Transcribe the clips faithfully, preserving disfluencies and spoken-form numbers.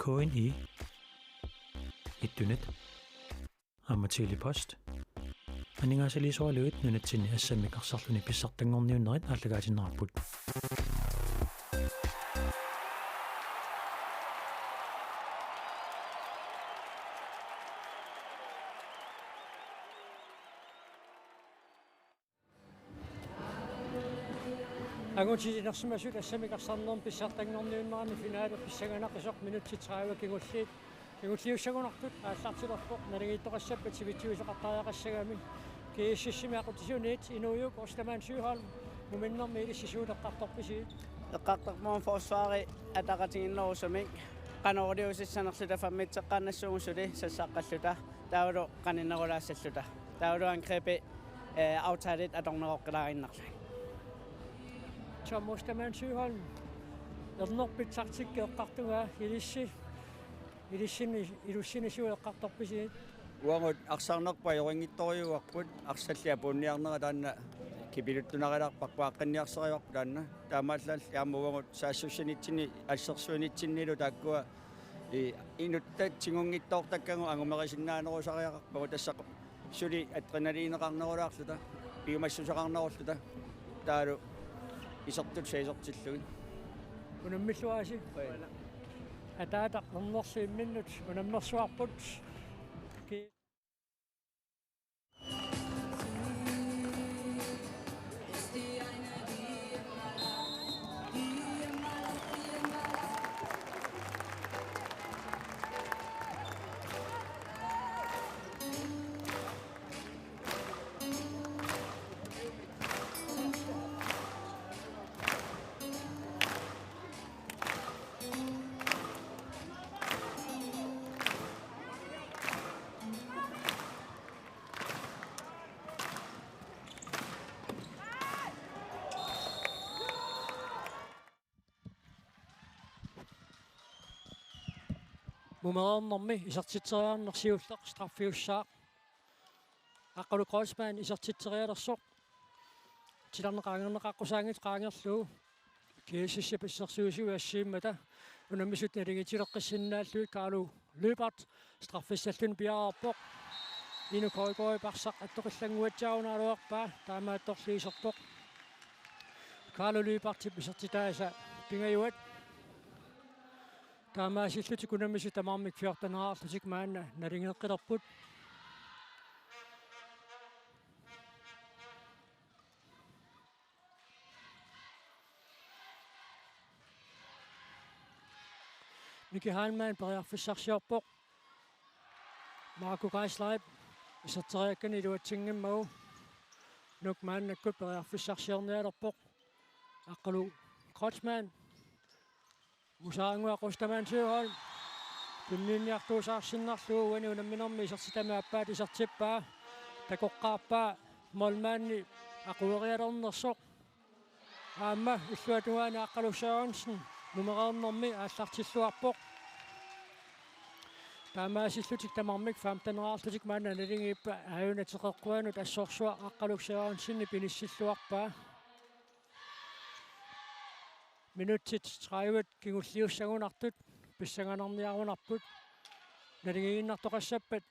U N I, Ittunet, aamma Tele-Post. Aningaasaliisoraluit nunatsinni assammik arsarluni pissartanngorniunnerit aallakaatinneqarput. Angutilinersimasut assammik arsarnermi pissartanngorniunnerani finale pissanganaqisoq minutsit tredive kingulliit. Kingulliussagunartut aallartilerpoq, naligiittoqassappat sivitsiusoqartariaqassagami. G S S-imi aqutsisuniit inuujuk Ostermann Søholm muminnermi ilissi suut eqqartorpisi? Eqqartorpunga forsvari ataqatigiinnerusumik, qanoq iliuusissanerluta femmitseqqaannassuugut suli sassaqqalluta, taavalu qaninnerulaassalluta. Taavalu angribi, eh, aftalit atorneroqqilaaginnarlugit. Tom Ostermann Søholm, ernerpit taktikki eqqartunga ilissi, ilissinni, ilissinni suut eqqartorpisi? Uagut arsarnerput ajunngitsorujuarput, arsalli apuunniarnera taanna kipiluttunarilaarpara, aqqaqqinniarsarivarput taanna. Taamaallaalli aamma uagut saassussinitsinni, assersuinitsinnilu taakkua i-, inuttat tigunngitsoortakkagut angumerisinnaanerusariaqarpagut, tassa suli adrenalineqarnerulaarluta, piumassuseqarnerulluta, taavalu isertut seisortillugit. Unammilluarisi. Oi. Ataata ernerlu imminnut unammersuarput. Ki- Mumereernermi isertitseriarneq siulleq straffiussaaq. Aqqalu Kreutzmann isertitserialersoq. Titarneq qaangerneqaqqusaanngitsoq qaangerlugu. G S S-ip assersuisuisa assigiimmata unammisut naligiitsileqqissinnaallugit Carlo Lyberth straffissalluni piareerpoq. Inuk Højgaardip arsaq attoqillannguatsiarunaraluarpaa, taamaattorli iserpoq. Carlo Lyberthip isertitaasa pingajuat. Taamaasillutik unammisut tamarmik fjorteneraarlutik maanna naligeeqqilerput. Miki Heilmann periarfissarsiorpoq. Marco Geislerip iserteriakkani iluatsinngimmagu. Nuuk maannakkut periarfissarsiornialerpoq. Aqqalu Kreutzmann. Musaannguaq Ostermann Søholm. Tunniunniartuusaarsinnarlugu uani unamminermi isertitami aappaata isertippaa. Takoqqaarpaa målmandi aquerialernersoq. Aamma illuatungaani Aqqaluk Sørensen mumereernermi aallartilluarpoq. Taamaasillutik tamarmik femteneraarlutik maanna naligiippaat, aajuna teqeqquanut assorsuaq Aqqaluk Sørensenip inissilluarpaa. Minutsit tredive kingulliussagunartut pissanganarniarunarput. Naligiinnartoqassappat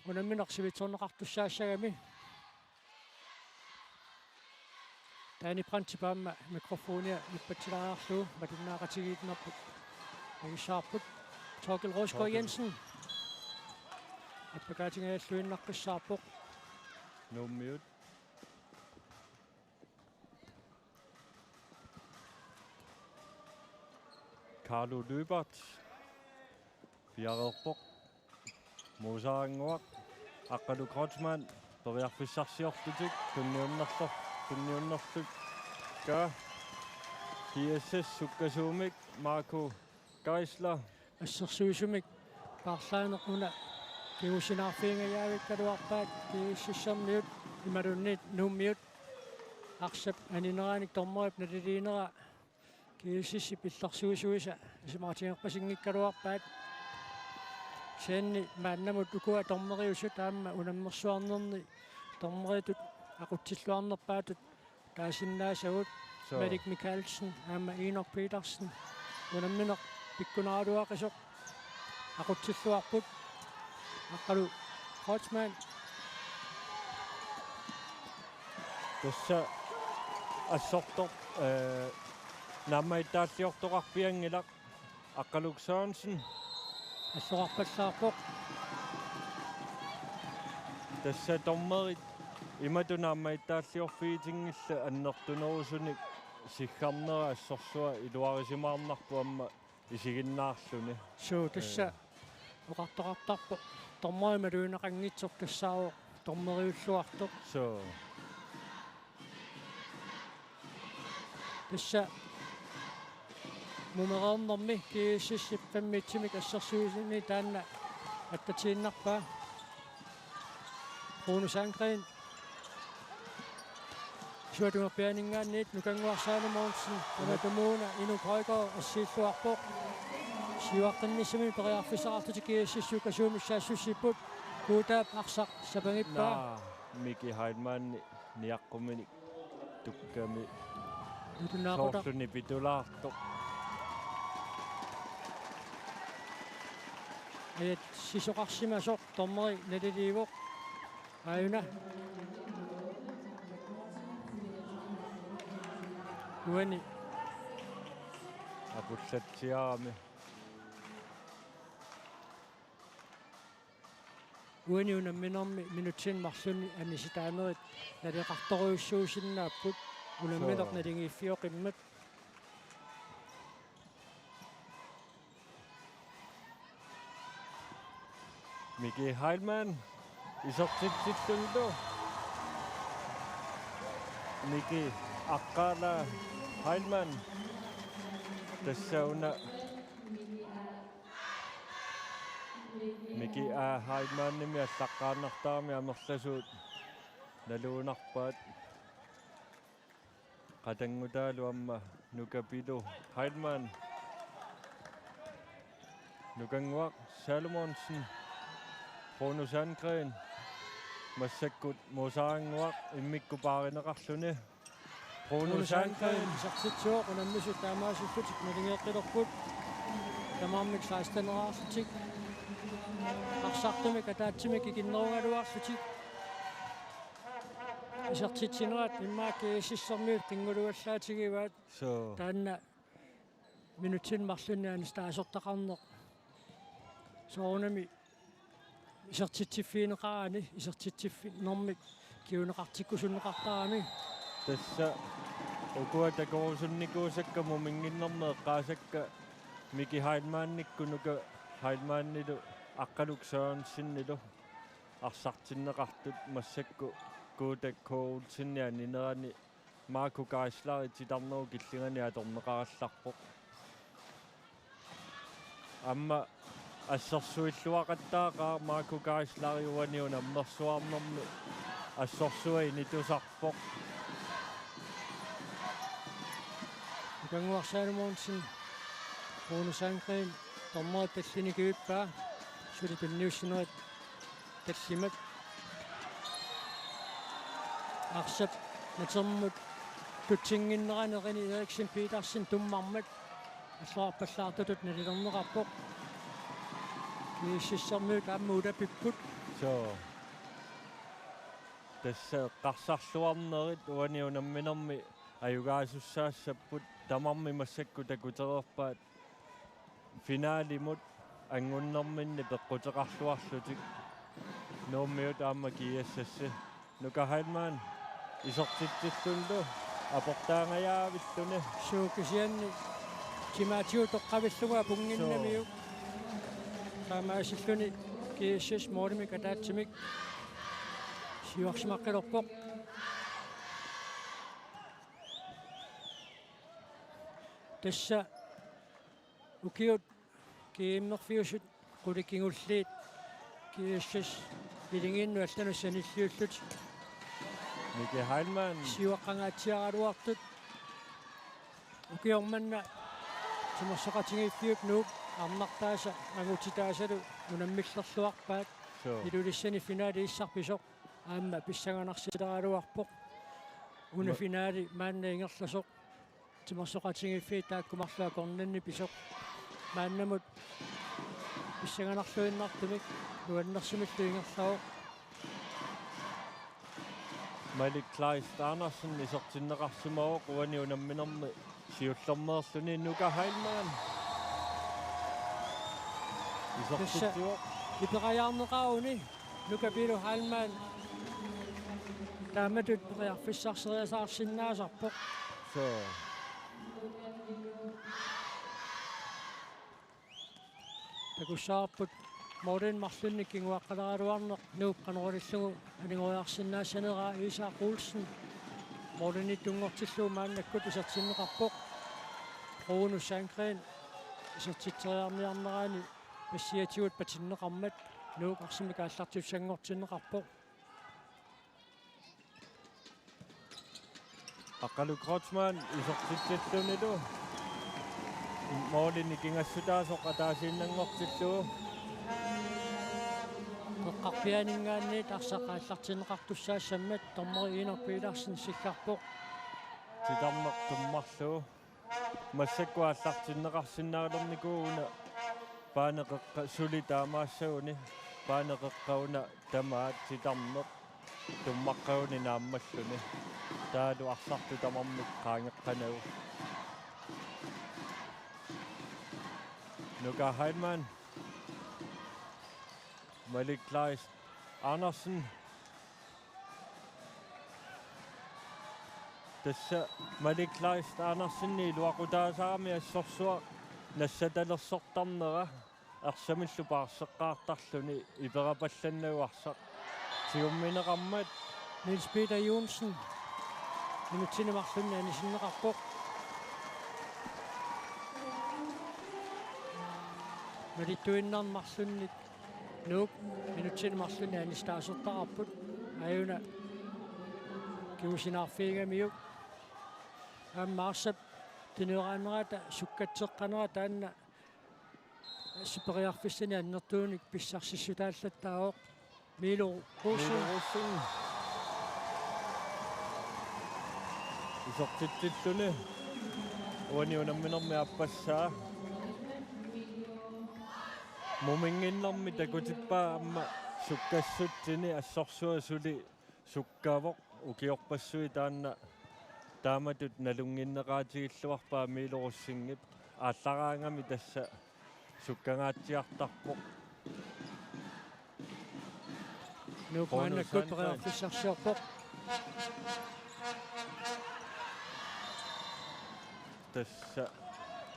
unammineq sivitsorneqartussaassagami. Danny Brandtip aamma mikrofonia ippatsilaariarlugu matunnaaqatigiinnerput nangissavarput. Torkild Rosgaard Jensen. Appakaatingajalluinnaqqissaarpoq. Nuummiut. Carlo Lyberth piareerpoq. Musaannguaq, Aqqalu Kreutzmann, periarfissarsiorlutik tunniunnerlor-, tunniunnerlukkaa. G S S sukkasuumik Marco Geisler. Assersuisumik paarlaaneq una kingusinaarfigingajavikkaluarpaat G S S-ermiut imaluunniit Nuummiut. Arsap anineranik dommerip naliliinera G S S-ip illersuisuisa isumaqatigilerpasinngikkaluarpaat. Kisianni maannamut ukua dommeriusut aamma unammersuarnerni dommeritut aqutsilluarnerpaatut taasinnaasagut. Suu. Malik Mikaelsen aamma Inok Petersen. Unammineq pikkunaraluaqisoq. aqutsilluarput. Aqqalu Kreutzmann. Tassa assortor-, eh, naammagittaalliortoqarpianngilaq Aqqaluk Sørensen. Assorarpallaarpoq. Tassa dommerit imatut naammagittaalliorfigitinngillat annertunerusunik siggarnera assorsuaq iluarisimaarnarpoq aamma isiginnaarluni. Suu, tassa. Eh. Oqartoqartarpoq. Dommerit malugineqanngitsoq tassaavoq dommeriulluartoq. Suu. Tassa mumereernermi G S S femogtyve-mik assersuisuni taanna attatiinnarpaa. Rune Sandgren. Suatungerpianinngaanniit Nukannguaq Salomonsen, Anatumuuna Inuk Højgaard assiilluarpoq. Siuaqqinnissamik periarfissaqarlutik G S S-ikkut sukkasuumik saassussipput. Kuutaap arsaq sapangippaa. Naa, Miki Heilmann niaqquminik tukkami. Nutunnaaqutaq. Soorluni pitulaartoq. Ajat sisoqarsimasoq dommeri naliliivoq. Aajuna. Uani. Aqullatsiarami. Uani unamminermi minutsini marlunni anisitaanerit naleqartorujussuusinnaapput unammineq. Suu. Naligiiffioqimmat. Miki Heilmann isertitsillunilu. Miki Aqqala Heilmann. Tassa una Miki A. Heilmannimik allaqqaannartarami amerlasuut nalugunarpaat. Qatanngutaalu aamma Nuka Pilu Heilmann. Nukannguaq Salomonsen. Rune Sandgren. Massakkut Muusarannguaq immikkut paarineqarluni. Rune Sandgren. Isertitsivoq, unammisut taamaasillutik naligeeqqilerput. Tamarmik seksteneraarlutik. Arsartumik ataatsimik ikinnerugaluarlutik. Isertitsinerat immaqa G S S-ermiut qinnguluallaatigivaat. Suu. Taanna minutsini marlunni anisitaasortaqarneq. Soorunami isertitsiffigineqarani, isertitsiffiginermik kinguneqartikkusunneqartarami. Tassa ukua takorusunnikuusakka muminnginnermik eqqaasakka Miki Heilmannikkut Nuka Heilmannilu Aqqaluk Sørensenilu arsartinneqartut massakkut Kuuta K. Olsenip aninerani Marco Geisler titarnerup killingani atorneqarallarpoq. Aamma assersuilluaqattaaqaaq Marco Geisler uani unammersuarnermi assorsuaq initusarpoq. Nukannguaq Salomonsen, Rune Sandgren, dommerit tallimat kivippaa, suli tunniussinerit tallimat. Arsap natermut tutsinnginnerani René Eriksen Petersen tummarmat alluarpallaartutut nalilerneqarpoq. G S S-ermiut aamma ulapipput. Suu. Tassa eqqarsarluarnerit uani unamminermi ajugaasussaassapput, tamarmik massakkut takutereerpaat finalimut angunnerminni peqquteqarluarlutik. Nuummiut aamma G S S. Nuka Heilmann isertitsillunilu aportaangajaavilluni. Suu, kisianni timaatigut toqqavillugu apunnginnamiuk. Suu. Taamaasilluni G S S målimik ataatsimik siuarsimaqqilerpoq. Tassa ukiut GM-erfiusut qulit kingulliit G S S-ip iligiinnut allanut sanilliullutik. Miki Heilmann. Siuaqqangaatsiaraluartut. Ukioq manna timersoqatigiiffiup Nuuk arnartaasa angutitaasalu unammillerluarpaat. Suu. Ilulissani finale issarpisoq aamma pissanganarsileraluarpoq. Una Ma- finale maanna ingerlasoq. Timersoqatigiiffiit taakku marluk akornanni pisoq. Maannamut pissanganarluinnartumik nuannersumillu ingerlavoq. Malik Kleist Andersen isertinneqarsimavoq uani unamminermi siullermeerluni Nuka Heilmann. Tassa isertitsivoq. Iperajaarneqaruni Nuka Pilu Heilmann taamatut periarfissarseriasaarsinnaasarpoq. Soo. Takussavarput målini marlunnik kinguaqqaleraluarneq Nuup qanoq ilillugu anigoriarsinnaassaneraa. Isak Olsen målinittunngortillugu maannakkut isertinneqarpoq. Rune Sandgren isertitseriarniarnerani passiatigut patinneqarmat Nuuk arsamik aallartissanngortinneqarpoq. Aqqalu Kreutzmann isertitsillunilu målini nikingassutaasoq ataasiinnanngortillugu. Eqqarpiaaninngaanniit arsaq aallartinneqartussaassammat dommeri Inok Petersen siggarpoq. Titarneq tummarlugu. Massakkut aallartinneqarsinnaalernikuuvoq una Paane Qeqqa suli taamaassaguni. Paane Qeqqa una tamaat titarneq tummaqqaguni naammalluni. Taavalu arsartut tamarmik qaangeqqanagu. Nuka Heilmann. Malik Kleist Andersen. Tassa Malik Kleist Andersen iluaqutaasarami assorsuaq nassatalersortarnera arsamillu paarseqqaartarluni iperapallannagu arsaq tigummineqarmat. Niels Peter Johnsen minutsini marlunni anisinneqarpoq. Malittuinnarmik marlunnik Nuuk minutsini marlunni anisitaasortaqarput. Aajuna kingusinaarfigigamiuk. Aamma arsap tunioraannerata sukkatseqqanera taanna assut periarfissanik annertuunik pissarsissutaallattaavoq. Miilu Rosing. Miilu Rosing. Isertitsilluni uani unamminermi aappassaa. Muminnginnarmi takutippaa aamma sukkassutsini, assorsuaq suli sukkavoq, ukiorpassuit taanna taamatut nalunnginneqaatigilluarpaa Miilu Rosingip aallaraangami tassa sukkangaatsiartarpoq. Nuuk Rune maannakkut Sandgren. Periarfissarsiorpoq. Tassa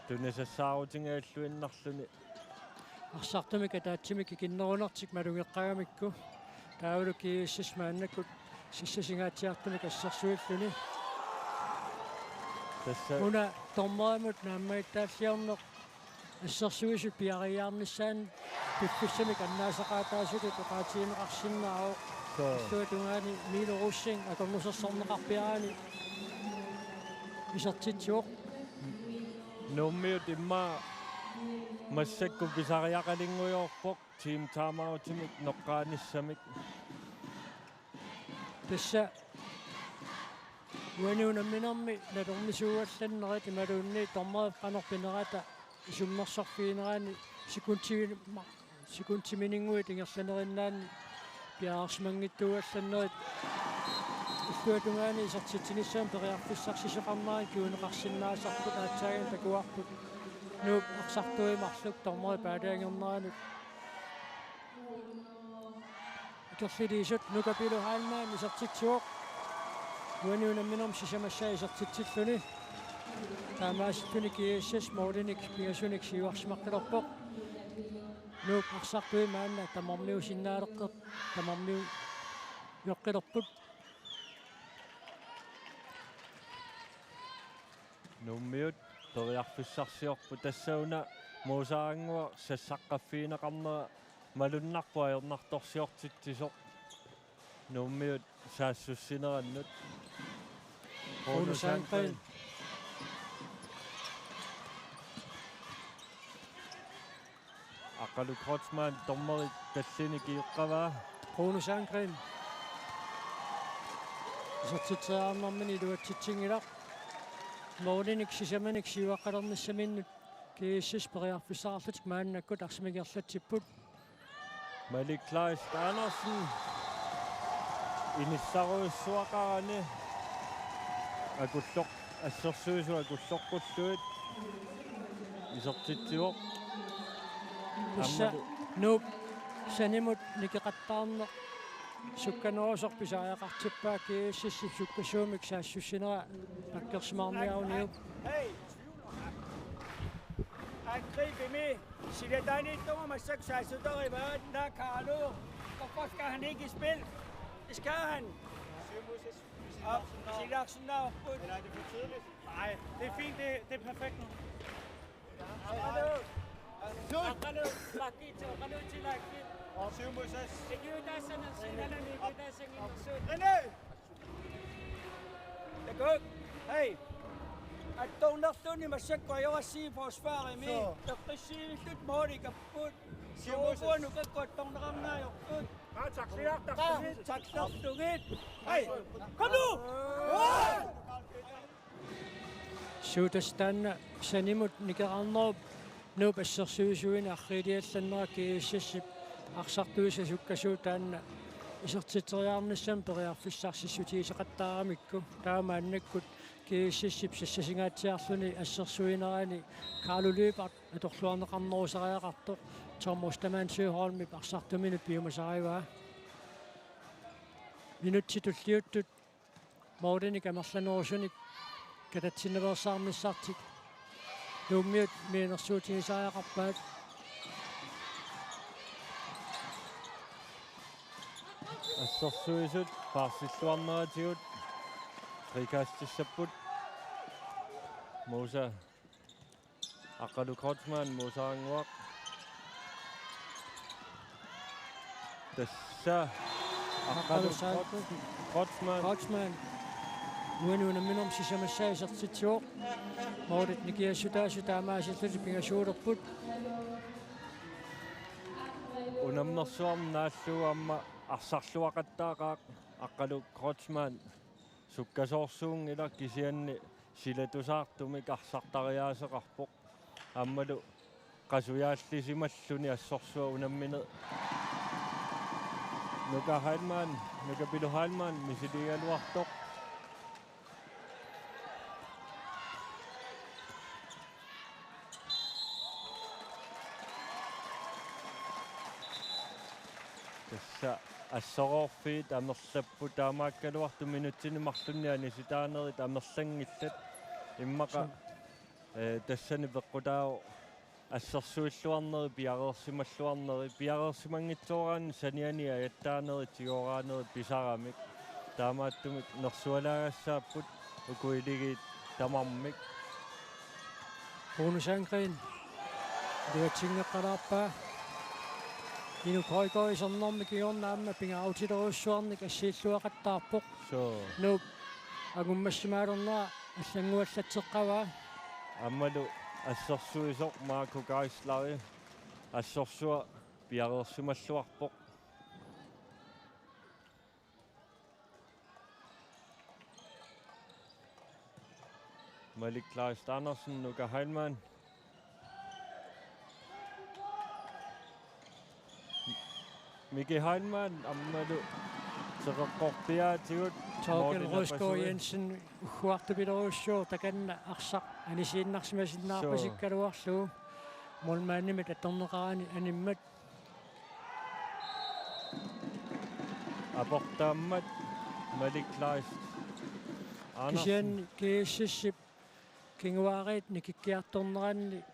tunisassaarutigigalluinnarluni. Arsartumik ataatsimik ikinnerunertik malugeqqagamikku. Taavalu G S S maannakkut sissasingaatsiartumik assersuilluni. Tassa una dommerimut naammagittaalliorneq assersuisut piareeriarnissaannut piffissamik annaasaqaataasutut oqaatigineqarsinnaavoq. Soo. Illuata tungaani Miilu Rosing akornusersorneqarpiaraanni isertitsivoq. Nuummiut immaqa massakkut pisariaqalinngujoorpoq team timeoutimik noqqaanissamik. Tassa uani unamminermi nalornisuugallannerit imaluunniit dommerip qanoq pinerata isummersorfiginerani sekundi-, sekundiminnguit ingerlanerinnaanni piareersimanngitsuugallannerit illuata tungaani isertitsinissamut periarfissarsisoqarnerat kinguneqarsinnaasarput. Aatsaannguaq takuarput Nuuk arsartuit marluk dommerit paaliagerneranut. Akerlilisut Nuka Pilu Heilmann isertitsivoq. Uani unamminermi sisamassaa isertitsilluni. Taamaasilluni G S S målinik pingasunik siuarsimaqqilerpoq. Nuuk arsartuit maanna tamarmiusinnaaleqqer-, tamarmiujoqqilerput. Nuummiut periarfissarsiorput, tassa una Muusarannguaq sassaqqaffigineqarnera malunnarpoq ajornartorsiortitsisoq Nuummiut saassussinerannut. Rune Sandgren. Aqqalu Kreutzmann dommeri tallinik ioqqavaa. Rune Sandgren. Isertitseriarnermini iluatsitsinngilaq. Målinik sisamanik siuaqqalernissaminnut GSS periarfissaqarlutik maannakkut arsamik ingerlatsipput. Malik Kleist Andersen inissaruissuaqarani akulloq-, assersuisut akulloqqullugit isertitsivoq. Tassa aammalu Nuup sanimut nikeqattaarneq sukkanerusoq pisariaqartippaa, GSS-ip sukkasuumik saassussinera pakkersimaarniaruniuk. Hey! Angribimi. Silataaniittugu massakkut saassuterivaat, naa Carlo. Hvorfor skal han ikke i spil? Det skal han. Og Silarsen er oppe. Eller er det for tidligt? Nej, det er fint. Det, det er perfekt nu. Carlo. Carlo, Lucky, Carlo til Lucky. Syv mod seks. Ikke ud af sådan en scene, eller ikke ud af sådan en scene. René! Takuk, hej. Attornerluni massakkut ajorassiit forsvarimi. Så. Taqqissillutik målikapput. Siumuses. Suuguanukakku attorneqarneq ajorput. Aa, tacklertaqigit. Aa, tacklertugit. Hej. Kom nu! Suut tassa taanna sanimut nikeqarnerup Nuup assersuisuini arriiliallannera GSS-ip arsartuisa sukkasuut taanna isertitseriarnissamut periarfissarsissutigisoqattaaramikku. Taava maannakkut GSS-ip sassasingaatsiarluni assersuinerani Carlo Lyberth atorluarneqarnerusariaqartoq Tom Ostermann Søholmip arsartuminut piumasarivaa. Minutsit tulliuttut målinik amerlanerusunik katatsinnaveersaarnissartik Nuummiut mianersuutigisariaqarpaat. Assersuisut paarsilluarneratigut frikastissapput. Musa Aqqalu Kreutzmann, Musa Raannguaq. Tassa Aqqalu Aqqalu Saal-, Kreutzmann. Kreutzmann. Uani unamminermi sisamassaa isertitsivoq. Målit nikiassutaasut taamaasillutik pingasuulerput. Unammersuarmi naallugu aamma arsarluaqattaaqaaq Aqqalu Kreutzmann. Sukkasoorsuunngilaq kisianni silatusaartumik arsartariaaseqarpoq. Aammalu qasujaallisimalluni assorsuaq unammineq. Nuka Heilmann, Nuka Pilu Heilmann misiligaluartoq. Tassa assoroorfiit amerlapput, taamaakkaluartoq minutsini marlunni anisitaanerit amerlanngillat. Immaqa, suu, eh, tassani peqqutaavoq assersuilluarneri, piareersimalluarneri, piareersimanngitsooraanni saniani ajattaanerit, tigooraaneri pisaramik. Taamaattumik nersualaagassaapput uku iligiit tamarmik. Rune Sandgreen iluatsinngeqqalaarpaa. Inuk Højgaard isernermi kingorna aamma pingaarutilerujussuarnik assiilluaqattaarpoq. Suu. Nuup angummassimaalernera allannguallatseqqavaa. Aammalu assersuisoq Marco Geisleri assorsuaq piareersimalluarpoq. Malik Kleist Andersen, Nuka Heilmann. Miki Heilmann, aammalu teqeqqorpiaatigut. Torkel Morten Røsgaard Abbasui. Jensen, ugguartupilorussuu, takanna arsaq anisiinnarsimasinnaarpasikkaluarlugu. Suu. Målmandimit atorneqarani animmat. Aportaammat Malik Kleist Andersen. Kisianni GSS-ip kinguaariit nikikkiartorneranni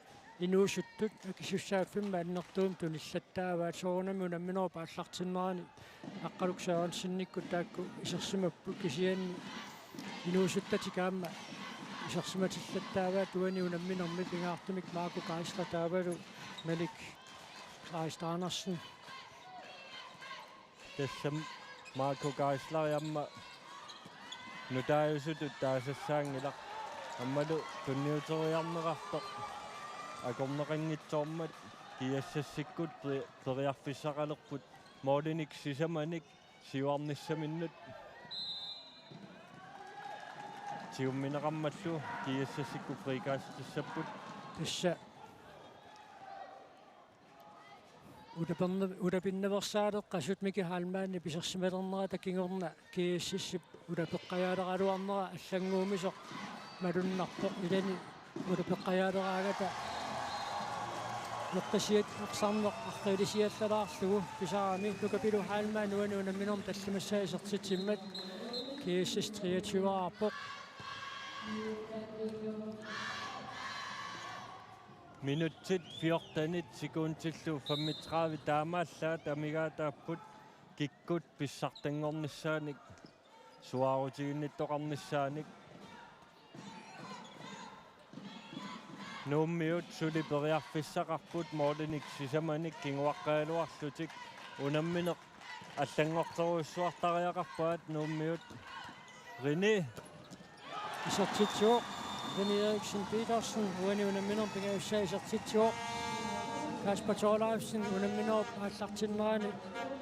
inuusuttut akisussaaffimmik annertuumik tunillattaavaat, soorunami unamminerup aallartinnerani Aqqaluk Sørensenikkut taakku isersimapput, kisianni inuusuttatik aamma isersimatillattaavaat uani unamminermi. Pingaartumik Marco Geisler taavalu Malik Kleist Andersen. Tassami Marco Geisler aamma nutaajusutut taasassaanngilaq. Aammalu tunniuteriarneqartoq akorneqanngitsoormat GSS-ikkut pe-, periarfissaqalerput. Målinik sisamanik siuarnissaminnut tigummineqarmallu GSS-ikkut frikastissapput. Tassa Ulapinna-, ulapinnaveersaaleqqasut Miki Heilmannip isersimalernerata kingorna G S S-ip ulapeqqajaaleraluarnera allannguumisoq malunnarpoq, ilani ulapeqqajaaleraangata eqqisiat arsarneq arriilisiallalaarlugu pisarami. Nuka Pilu Heilmann uani unamminermi tallimassaa isertitsimmat G S S treogtyve-aarpoq. Minutsit fjortenit sekundillu femogtredive taamaallaat amigaataapput kikkut pissartanngornissaanik suaarutiginnittoqarnissaanik. Nuummiut suli periarfissaqarput målinik sisamanik kinguaqqagaluarlutik. Unammineq allanngorterujussuartariaqarpaat Nuummiut. René. Isertitsivoq René Eriksen Petersen, uani unamminermi pingajussaa isertitsivoq. Kasper Thorleifsen unamminerup aallartinnerani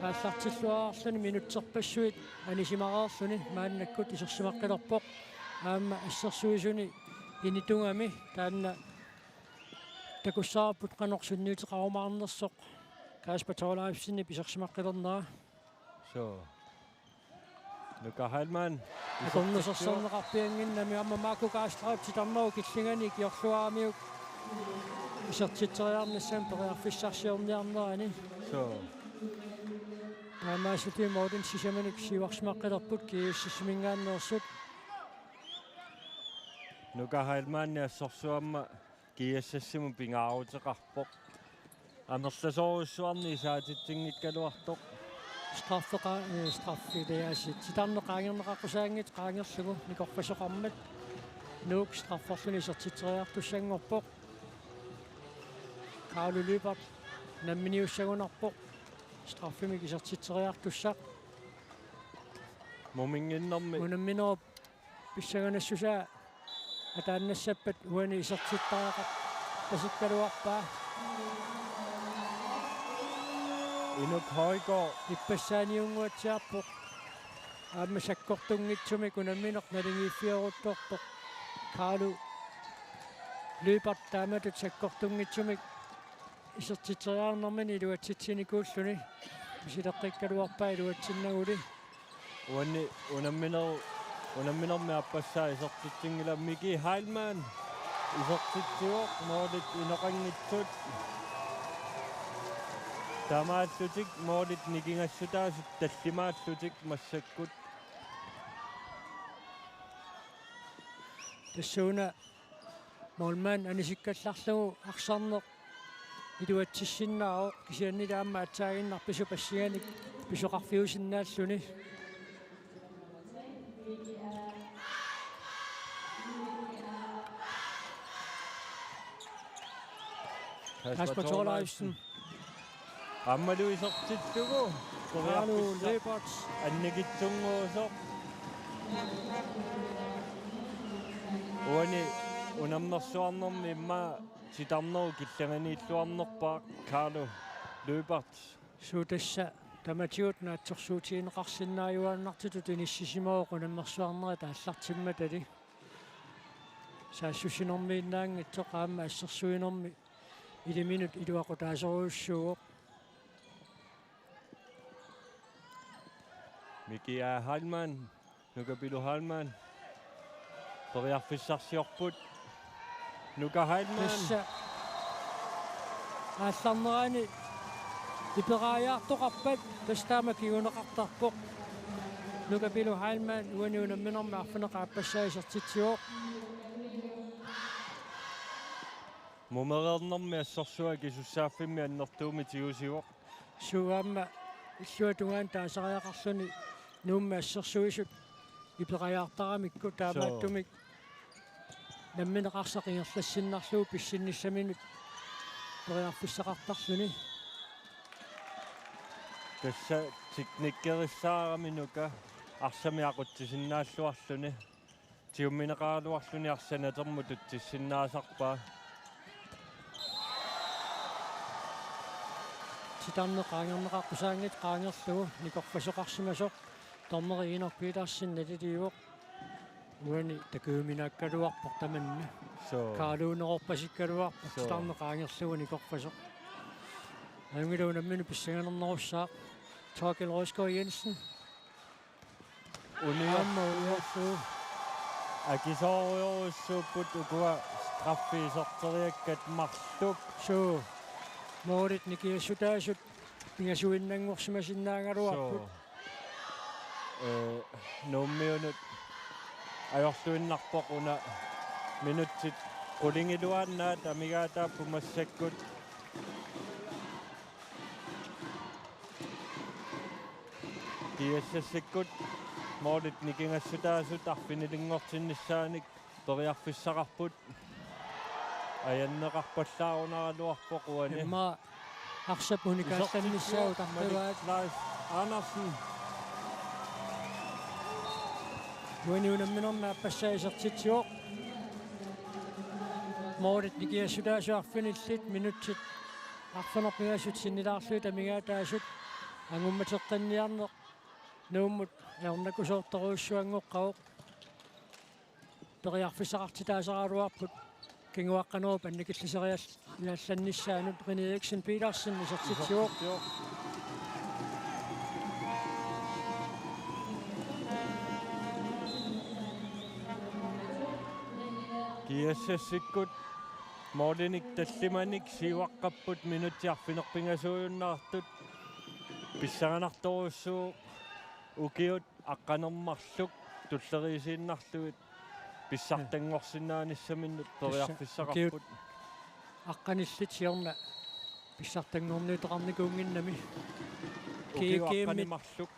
aallartilluarluni minutserpassuit anisimareerluni maannakkut isersimaqqilerpoq. Aamma assersuisuni initugami taanna takussavarput qanoq sunniuteqarumaarnersoq Kasper Thorleifsenip isersimaqqilernera. Suu. Nuka Heilmann. Akornusersorneqarpiannginnami aamma Marco Kastrup titarnerup killingani ikiorluaramiuk isertitseriarnissaq periarfissarsiorniarnerani. Suu. Taamaasilluni målinik sisamanik siuarsimaqqilerput G S S-iminngaanneersut. Nuka Heilmann assersuut aamma G S S-imut pingaaruteqarpoq. Amerlasoorujussuarnik isaatitsinngikkaluartoq. Straffeqa-, eh, straffi, det er sit. Titarneq qaangerneqaqqusaanngitsoq qaangerlugu nikorfasoqarmat. Nuuk strafferluni isertitseriartussanngorpoq. Kaarlu Lyberth namminiussagunarpoq. Straffimik isertitseriartussaq. Muminnginnermi. Unamminerup pissanganassusaa ataannassappat uani isertittariaqarpasikkaluarpaa. Inuk Højgaard. Ippassaaniunnguatsiarpoq. Aamma sakkortunngitsumik unammineq naligiiffioruttorpoq. Kaarlu Lyberth taamatut sakkortunngitsumik isertitseriarnermini iluatsitsinikuulluni. Misileqqikkaluarpaa iluatsinnaguli. Uani unammineru-, unamminermi aappassaa isertitsinngilaq. Miki Heilmann isertitsivoq målit inoqanngitsut. Taamaallutik målit nikingassutaasut tallimaallutik massakkut. Tassuuna målmand anisikkallarlugu arsarneq iluatsissinnaavoq, kisiannili aamma aatsaaginnaq pisut passinganik pisoqarfiusinnaalluni. Kasper Thorleifsen. Aammalu isertittugu. Kaarlu Lyberth. Annikitsunnguusoq. Uani unammersuarnermi immaqa titarnerup killinganiilluarnerpaaq Kaarlu Lyberth. Suu, tassa tamatigut naatsorsuutigineqarsinnaajuaannartutut inissisimavoq unammersuarnerit aallartimmatali. Saassussinermiinnaanngitsoq aamma assersuinermi iliminut iluaqutaasorujussuuvoq. Miki A. Heilmann, Nuka Pilu Heilmann. Periarfissarsiorput. Nuka Heilmann. Tassa aallarnerani iperiartoqarpat tassa taama kinguneqartarpoq. Nuka Pilu Heilmann uani unamminermi arfineq-aappassaa isertitsivoq. Mumereernermi assersuut akisussaaffimmi annertuumik tigusivoq. Suu, aamma illuatungaani taasariaqarluni Nuummi assersuisut iperiartaramikku taamaattumik nammineq arsaq ingerlassinnarlugu pissinnissaminut periarfissaqartarluni. Tassa teknikkerissaarami Nuka arsamik aqutsisinnaalluarluni. Tigummineqaraluarluni arsaq natermut tutsissinnaasarpaa. Titarneq qaangerneqaqqusaanngitsoq qaangerlugu nikorfasoqarsimasoq dommeri Inok Petersen naliliivoq. Uani takujuminaakkaluarpoq tamanna. Suu. Kaarluunerorpasikkaluarpoq. Suu. Titarneq qaangerlugu nikorfasoq. Ajunngilaq unamminut pissanganarnerussaaq. Torkild Rosgaard Jensen. Aamma Uniorsuaq. Uniorsuaq. Akisoorujorujussuupput ukua straffi iserteriakkat marluk. Suu. Målit nikingassutaasut pingasuinnanngorsimasinnaagaluarput. Suu. Ee, Nuummiunut ajorluinnarpoq una minutsit qulingiluaannaat amigaataapput massakkut. GSS-ikkut målit nikingassutaasut arfinilinngortinnissaanik periarfissaqarput. Ajanneqarpallaarunaraluarpoq uani. Immaqa arsap unikaallannissaa utarpivaat. Lars Andersen. Uani unamminermi aappassaa isertitsivoq. Målit nikingassutaasut arfinillit minutsit arfineq-pingasut sinnilaarlugit amigaataasut angummateqqinniarneq Nuummut ajornakusoortorujussuanngoqqavoq. Periarfissaqartitaasaraluarput kinguaqqanerup annikilliserial-, -allannissaanut. René Eriksen Petersen isertitsivoq. GSS-ikkut målinik tallimanik siuaqqapput minutsit arfineq-pingasuujunnaartut. Pissanganartorujussuuvoq ukiut aqqaneq-marluk tulleriiaasiinnarlugit pissartanngorsinnaanissaminnik periarfissaqarput. Aqqanillit siorna pissartanngorniuteqarnikuunnginnami. Ukiut aqqaneq-marluk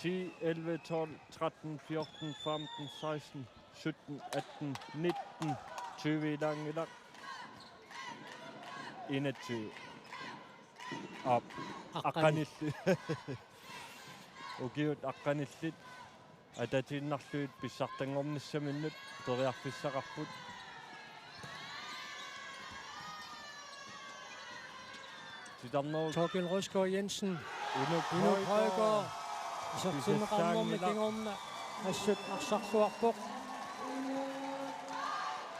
ti, elleve, tolv, tretten, fjorten, femten, seksten, sytten, atten, nitten, tyve ilaanngilaq. Enogtyve. Aap. Aqqanillit. Ukiut aqqanillit atatiinnarlugit pissartanngornissaminnut periarfissaqarput. Titarnerup Torkild Rosgaard Jensen. Inuk Højgaard. Isertinneqarnermi kingorna assut arsarluarpoq.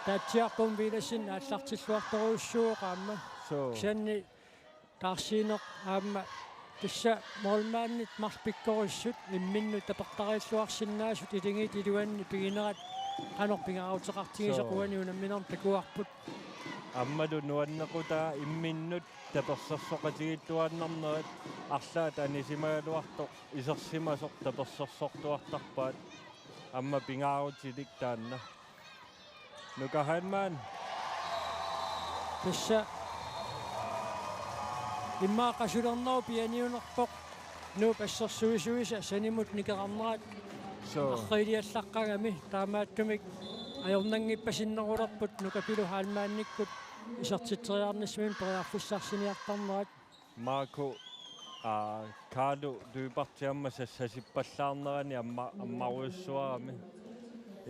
Taatsiarpum Villadsen aallartilluartorujussuuvoq aamma. Suu. Kisianni taarsiineq aamma tassa målmandit marluk pikkorissut imminnut tapertariilluarsinnaasut iligiit iluanni piginerat qanoq pingaaruteqartigisoq. Suu. Uani unamminermi takuarput. Aammalu nuannequtaa imminnut tapersersoqatigiilluinnarnerat arlaat anisimagaluartoq isersimasoq tapersersortuartarpaat aamma pingaarutilik taanna. Nuka Heilmann. Tassa immaqa qasulernerup pianiunerpoq Nuup assersuisuisa sanimut nikerarnerat. Suu. Arriiliallaqqagami taamaattumik ajornanngippassinnerulerput Nukapilu Heilmannikkut isertitseriarnissaminnik periarfissarsiniartarnerat. Marco, aa, Carlo Lyberth aamma sassasippallaarnerani amma-, ammarujussuarami.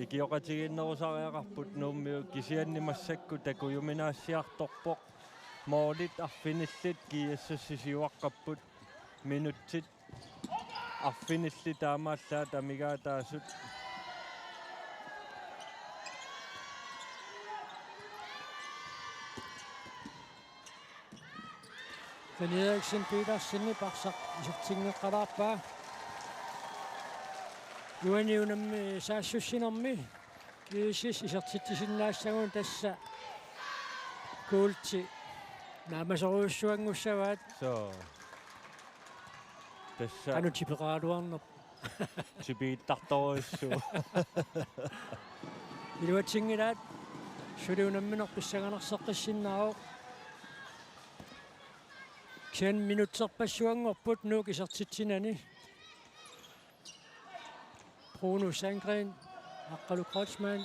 Ikioqatigiinnerusariaqarput Nuummiut kisianni massakkut takujuminaassiartorpoq. Målit arfinillit GSS-i siuaqqapput minutsit arfinillit taamaallaat amigaataasut. René Eriksen Petersenip arsaq isertinngeqqalaarpaa. Uani unammi saassussinermi GSS isertitsisinnaassaguni tassa kuulti naamasorujussuanngussavat. Suu. Tassa qanoq tipeqaraluarnerpoq. Tipiittartorujussuuvoq. Iluatsinngilaat suli unammineq pissanganarseqqissinnaavoq. Kisianni minutserpassuanngorput Nuuk isertitsinani. Bruno Sandgreen, Aqqalu Kreutzmann.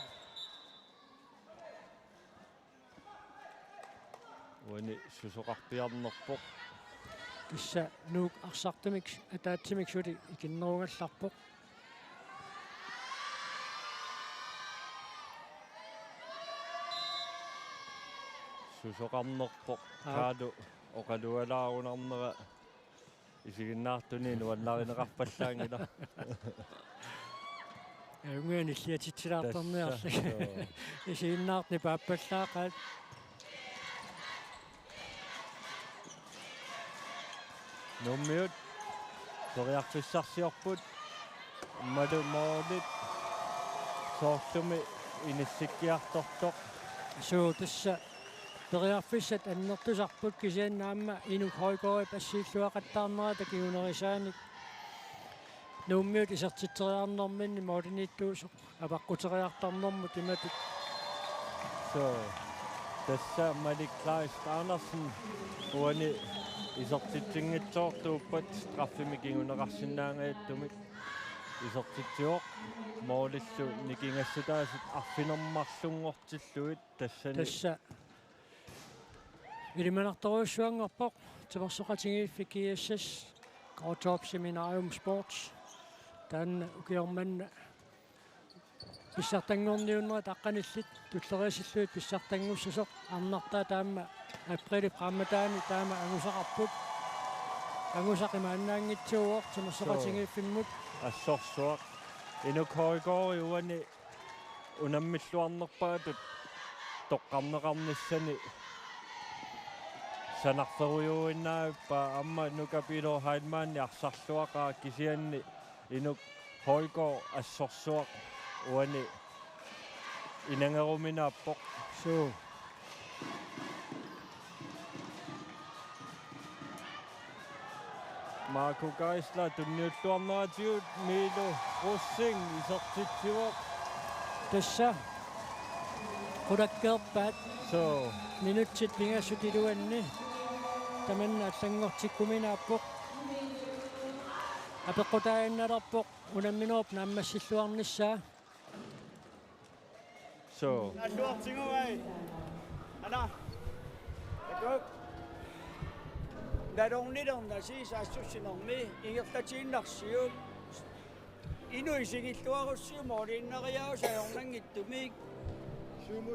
Uani susoqarpiarnerpoq. Tassa Nuuk arsartumik ataatsimik suli ikinnerugallarpoq. Susoqarnerpoq. Aap. Kaalu oqalualaarunarnera. Isiginnaartuni nuannarineqarpallaanngilaq. Ajunngilaq nilliatitsilaartarniarlugit. Tassa, joo. Isiginnaartut nipaappallaaqaat. Nuummiut periarfissarsiorput. Malu målit soorlumi inissikkiartortoq. Suu, tassa periarfissat annertusarput kisianni aamma Inuk Højgaardip assiilluaqattaarnerata kingunerisaanik Nuummiut isertitseriarnerminni målimiittuusoq avaqquteriartarnermut imatut. Suu, tassa Malik Kleist Andersen uani isertitsinngitsoortuuppat straffimik kinguneqarsinnaanngitsumik isertitsivoq, målillu nikingassutaasut arfineq-marlunngortillugit tassani. Tassa ilimanartorujussuanngorpoq timersoqatigiiffik G S S, Qaqortoq Seminarium Sports. Taanna ukioq manna pissartanngorniunnerit aqqanillit tulleriiaasillugit pissartanngussasoq arnartaa taama aprilip qaammataani taama angusaqarput. Angusaq imaannaanngitsuuvoq timersoqatigiiffimmut. Assorsuaq. Inuk Højgaard uani unammilluarnerpaatut toqqarneqarnissani sanarferujuinnaappaa, aamma Nuka Peter Heilmann arsarluaqaaq, kisianni Inuk Højgaard assorsuaq uani inangeruminaappoq. Suu. Marco Geisler tunniulluarneratigut Milo Rosing isertitsivoq. Tassa qulakkeerpaat. Suu. Minutsit pingasut iluanni tamanna allanngortikkuminaappoq. Apeqqutaaginnalerpoq unamminerup naammassilluarnissaa. Suu. Alluartigu ai. Ana. Atuk. Nalornilernasi saassussinermi ingerlatiinnarsiuk. Inuk isigilluarussiuk måliinnariaaseq ajornanngitsumik.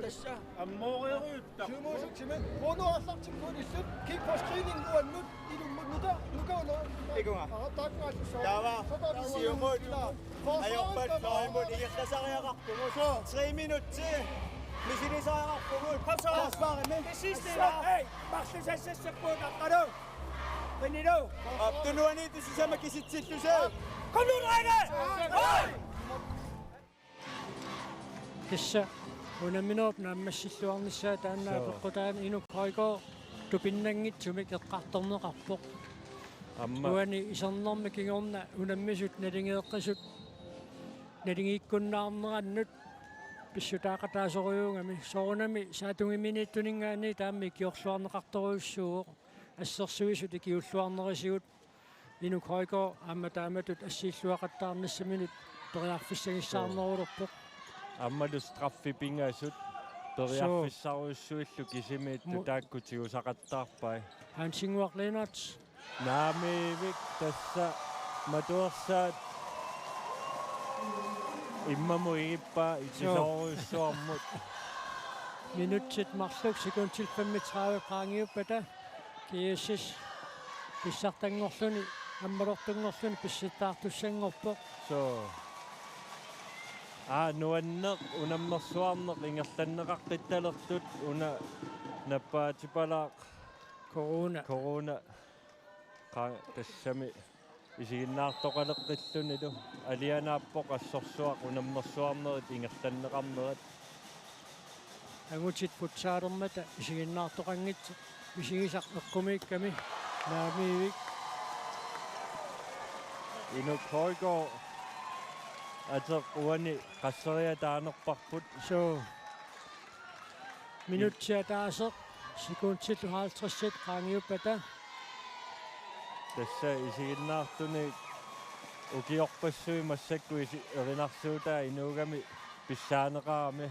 Tassa. Ammooreeruutta. Siumuusuksimik. Qunuartartikkuunissut. Kick for screening uannut. Ilummut Nuka, Nuka uno. Ikunga. Aa, taakku aallussoo. Taava. Siumut. Ajorpat fløjmut ingerlasariaqarpugut. Tre minutter. Misilisariaqarpugut. Kom så. Forsvarimi. Det sidste. Hey, Max, det er så, så på, der er du. Venilo. Op, du nu er nede, det synes jeg, man kan sige til, du ser. Kom nu, drenge! Hey! Tassa unamminerup naammassilluarnissaa taanna. Suu. Apeqqutaani Inuk Højgaard tupinnanngitsumik eqqartorneqarpoq. Aamma. Uani isernermi kingorna unammisut naligeeqqisut naligiikkunnaarnerannut pissutaaqataasorujuugami, soorunami saatungiminiittuninngaanniit taama ikiorluarneqartorujussuuvoq, assersuisut ikiulluarnerisigut. Inuk Højgaard aamma taamatut assiilluaqattaarnissaminut periarfissagissaarnerulerpoq. Aammalu straffit pingasut. Suu. Periarfissarujussuillu kisimiittut mu- taakku tigusaqattaarpai. Hans Ingvar Lennert. Naamiivik tassa matuersaat immamut igippaa. Suu. Itisoorujussuarmut. Minutsit marluk sekundit femogtredive qaangiuppata. G S S pissartanngorluni, ammalortunngorluni pissartaartussanngorpoq. Suu. Aa, nuanneq unammersuarneq ingerlanneqaqqittalertut una nappaatipalaaq. Corona. Corona. Qa-, tassami isiginnaartoqaleqqillunilu alianaappoq assorsuaq unammersuarnerit ingerlanneqarnerat. Angutit futsalermata isiginnaartoqanngitsoq misigisaq eqqumiikkami. Naamiivik. Inuk Højgaard ateq uani qasseriataanerparput. Suu. Minutsit ataaseq sekundillu halvtredsit qaangiuppata. Tassa isiginnaartunik ukiorpassuit massakkut isi-, erinarsuutaa inuugami pissaaneqarami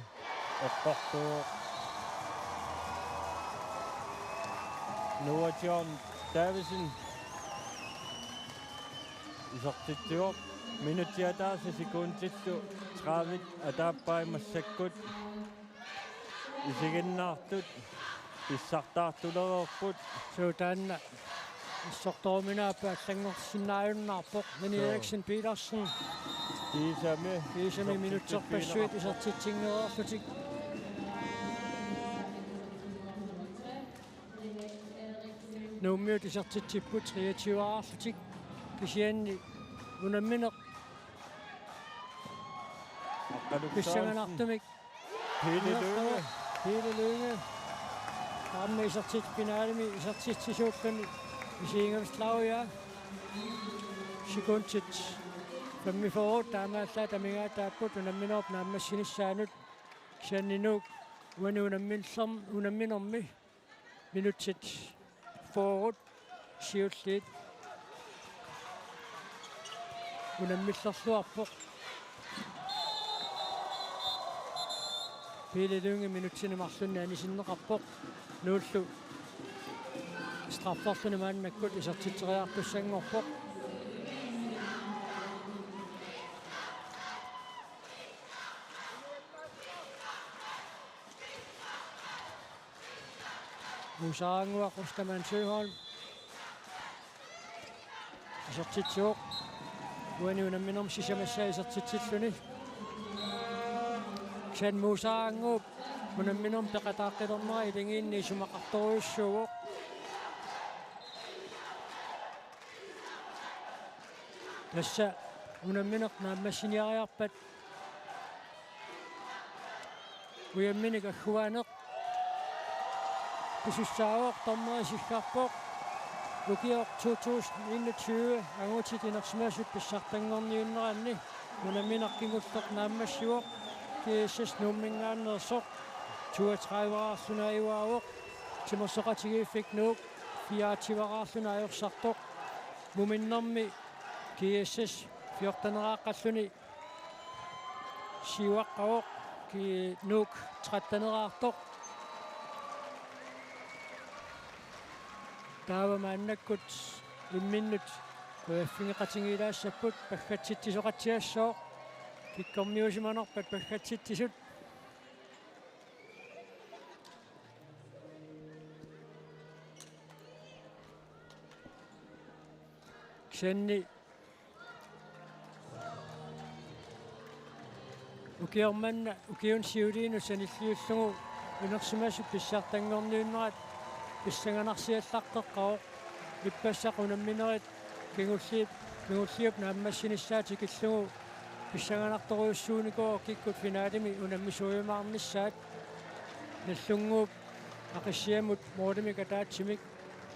eqqortuuvoq. Noah John Davidsen isertitsivoq. Minutsit ataaseq sekundillu tredive ataappai massakkut. Isiginnaartut pissartaartulereerput. Suu, taanna assortoruminaappoq, allanngorsinnaajunnaarpoq. Mini Suu. Eriksen Petersen. Kiisami. Kiisami isertitsiffigineqarpoq. Minutserpassuit isertitsinngereerlutik. Nuummiut isertitsipput treogtyve-aarlutik, kisianni unammineq pissanganartumik Pele Lynge. Pele Lynge. Aamma isertit-, finalemi isertitsisuulluni isigingavissalaarujoq. Sekundit femogfyrre taamaallaat amigaataapput unamminerup naammassinissaanut. Kisianni Nuuk uani unammillerm-, unamminermi minutsit fyrre siulliit unammillerluarpoq. Pele Lynge minutsini marlunni anisinneqarpoq. Nuullu strafferluni maannakkut isertitseriartussanngorpoq. Musaannguaq Ostermann Søholm. Isertitsivoq. Uani unamminermi sisamassaa isertitsilluni. Kisianni Musaannguup unamminermi peqataaqqilernera ilagiinni isumaqartorujussuuvoq. Tassa unammineq naammassiniariarpat ujamminik agguaaneq pisussaavoq, dommeri sikkarpoq. Ukioq to tusind enogtyve angutit inersimasut pissartanngorniunneranni unammineq kingulleq naammassivoq, G S S Nuumminngaanneersoq, toogtredive-raarluni ajugaavoq, timersoqatigiiffik Nuuk fireogtyve-raarluni ajorsartoq. Muminnermi G S S fjorten-eraaqqalluni siuaqqavoq, Nuuk tretten-eraartoq. Taava maannakkut imminnut qujaffigeqatigiilaassapput, paggatsitsisoqatsiassooq. Kikkormiusimanerpat paggatsitsisut. Kisianni ukioq manna ukiuni siuliini sanilliullugu inersimasut pissartanngorniunnerat pissanganarsiallaqqeqqavoq. Ippassaq unamminerit kingulliup, kingulliup naammassinissaa tikillugu pissanganartorujussuunikuuvoq kikkut finalemi unammisuujumaarnissaat. Nagdlunguup Aqissiamut målimik ataatsimik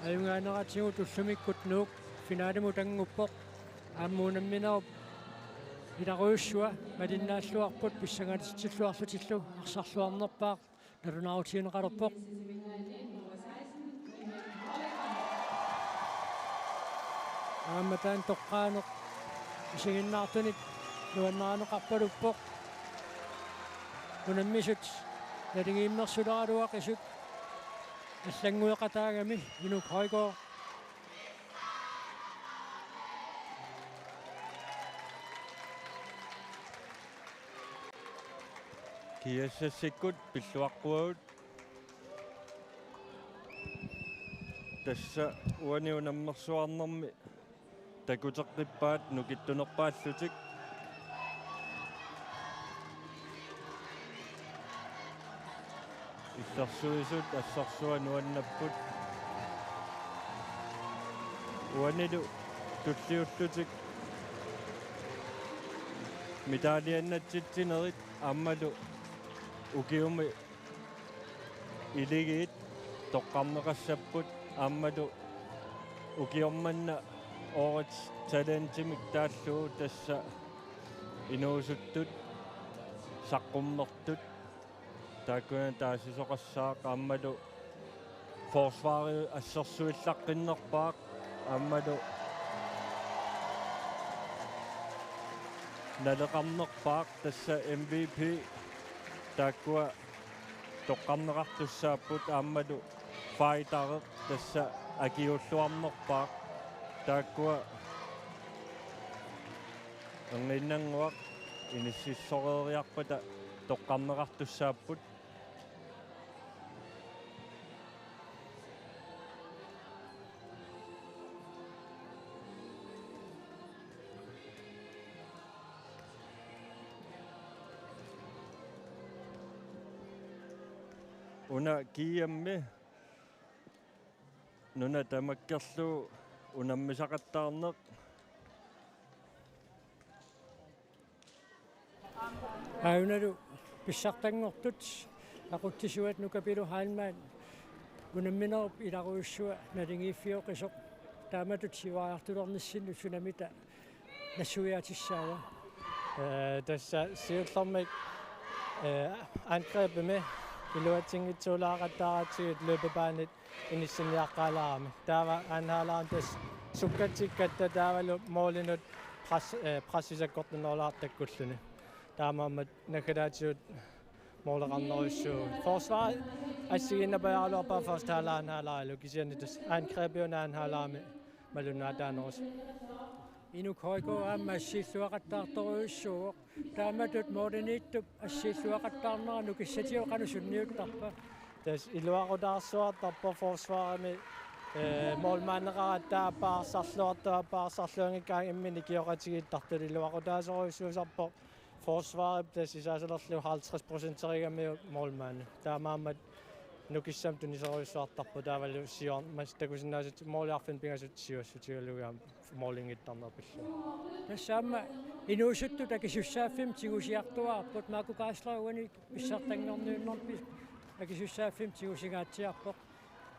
ajugaaneratigut ullumikkut Nuuk finalimut annguppoq. Aamma unamminerup ilarujussua malinnaalluarput pissangatitsilluarlutillu arsarluarnerpaaq nalunaarutigineqalerpoq. Aamma taanna toqqaaneq isiginnaartunik nuannarineqarpaluppoq. Unammisut naligiimmersuleraluaqisut allanngueqataagami Inuk Højgaard. G S S-ikkut pilluaqquagut. Tassa uani unammersuarnermi takuteqqippaat nukittunerpaallutik. Illersuisut assersuaq nuannapput. Uanilu tulliullutik medaljennatsitsinerit aammalu ukiumi iligiit toqqarneqassapput aammalu ukioq manna Årets Talentimik taallugu tassa inuusuttut, saqqummertut, taakkunani taasisoqassaaq aammalu forsvari assersuillaqqinnerpaaq aammalu naleqarnerpaaq tassa M V P taakkua toqqarneqartussaapput aammalu fighteri tassa akiuulluarnerpaaq taakkua erniinnannguaq inississoreeriarpata toqqarneqartussaapput. Una G M-i nuna tamakkerlugu unammisaqattaarneq. Aajuna pissartanngortut aqutsisuat Nuka Pilu Heilmann unamminerup ilarujussua naligiiffioqisoq, taamatut siuariartulernissinnut sunamita nassuiaatissaava? Eh, tassa siullermik, eh, angrebimi iluatsinngitsoorlaaqattaaratsigit løbebanit inissinniaqqaalaarami. Taava andenhalvdelen tassa sukkatsikkatta taavalu målinut pres-, eh, pressi sakkortunerulaartakkulluni. Taamaammat naggataatigut måleqarnerujussuugut. Forsvar assigiinnapajaraluarpaa første halvleg, anden halvleg, kisianni tassa angrebi una andenhalvdeli malunnartaanerusoq. Inuk Højgaard aamma assiilluaqattaartorujussuuvoq. Taamatut målimiittup assiilluaqattaarnera nukissatigut qanoq sunniuttarpa? Tassa iluaqutaarsuartarpoq forsvarimi, eh, målmandeqaratta aappaa arsarluartoq, aappaa arsarluanngikkaangat imminut ikioqatigiittartut, iluaqutaasorujussuusarpoq forsvarip tassa isaasalerlugu halvtreds procenterigamiuk målmandi. Taamaammat nukissamik tunisorujussuartarpoq, taavalu sior-, mas-, takusinnaasatta måliarfinnut pingasut siuassutigalugu aamma målinngittarneq pillugu. Tassa aamma inuusuttut akisussaaffimmik tigusiartuaarput, Marco Geisler uani pissartanngorniunnermi akisussaaffimmik tigusingaatsiarpoq.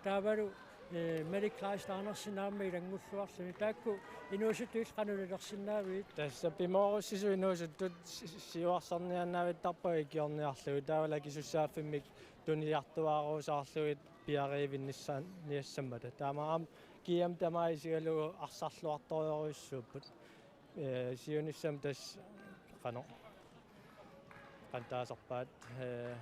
Taavalu, eh, Malik Kleist Andersen aamma ilanngulluarluni. Taakku inuusuttut illit qanoq ilersinnaavigit? Tassa pimoorussisut inuusuttut si-, si-, siuarsarniaannavittarpagut ikiorniarlugit. Taavalu akisussaaffimmik tuniartuaaruusaarlugit piariivinnissaan niassammata. Taamaammat G M tamaat isigalugu arsarluartorujussuupput. Eh, siunissami tassa qanoq qantaasarpaat, eh,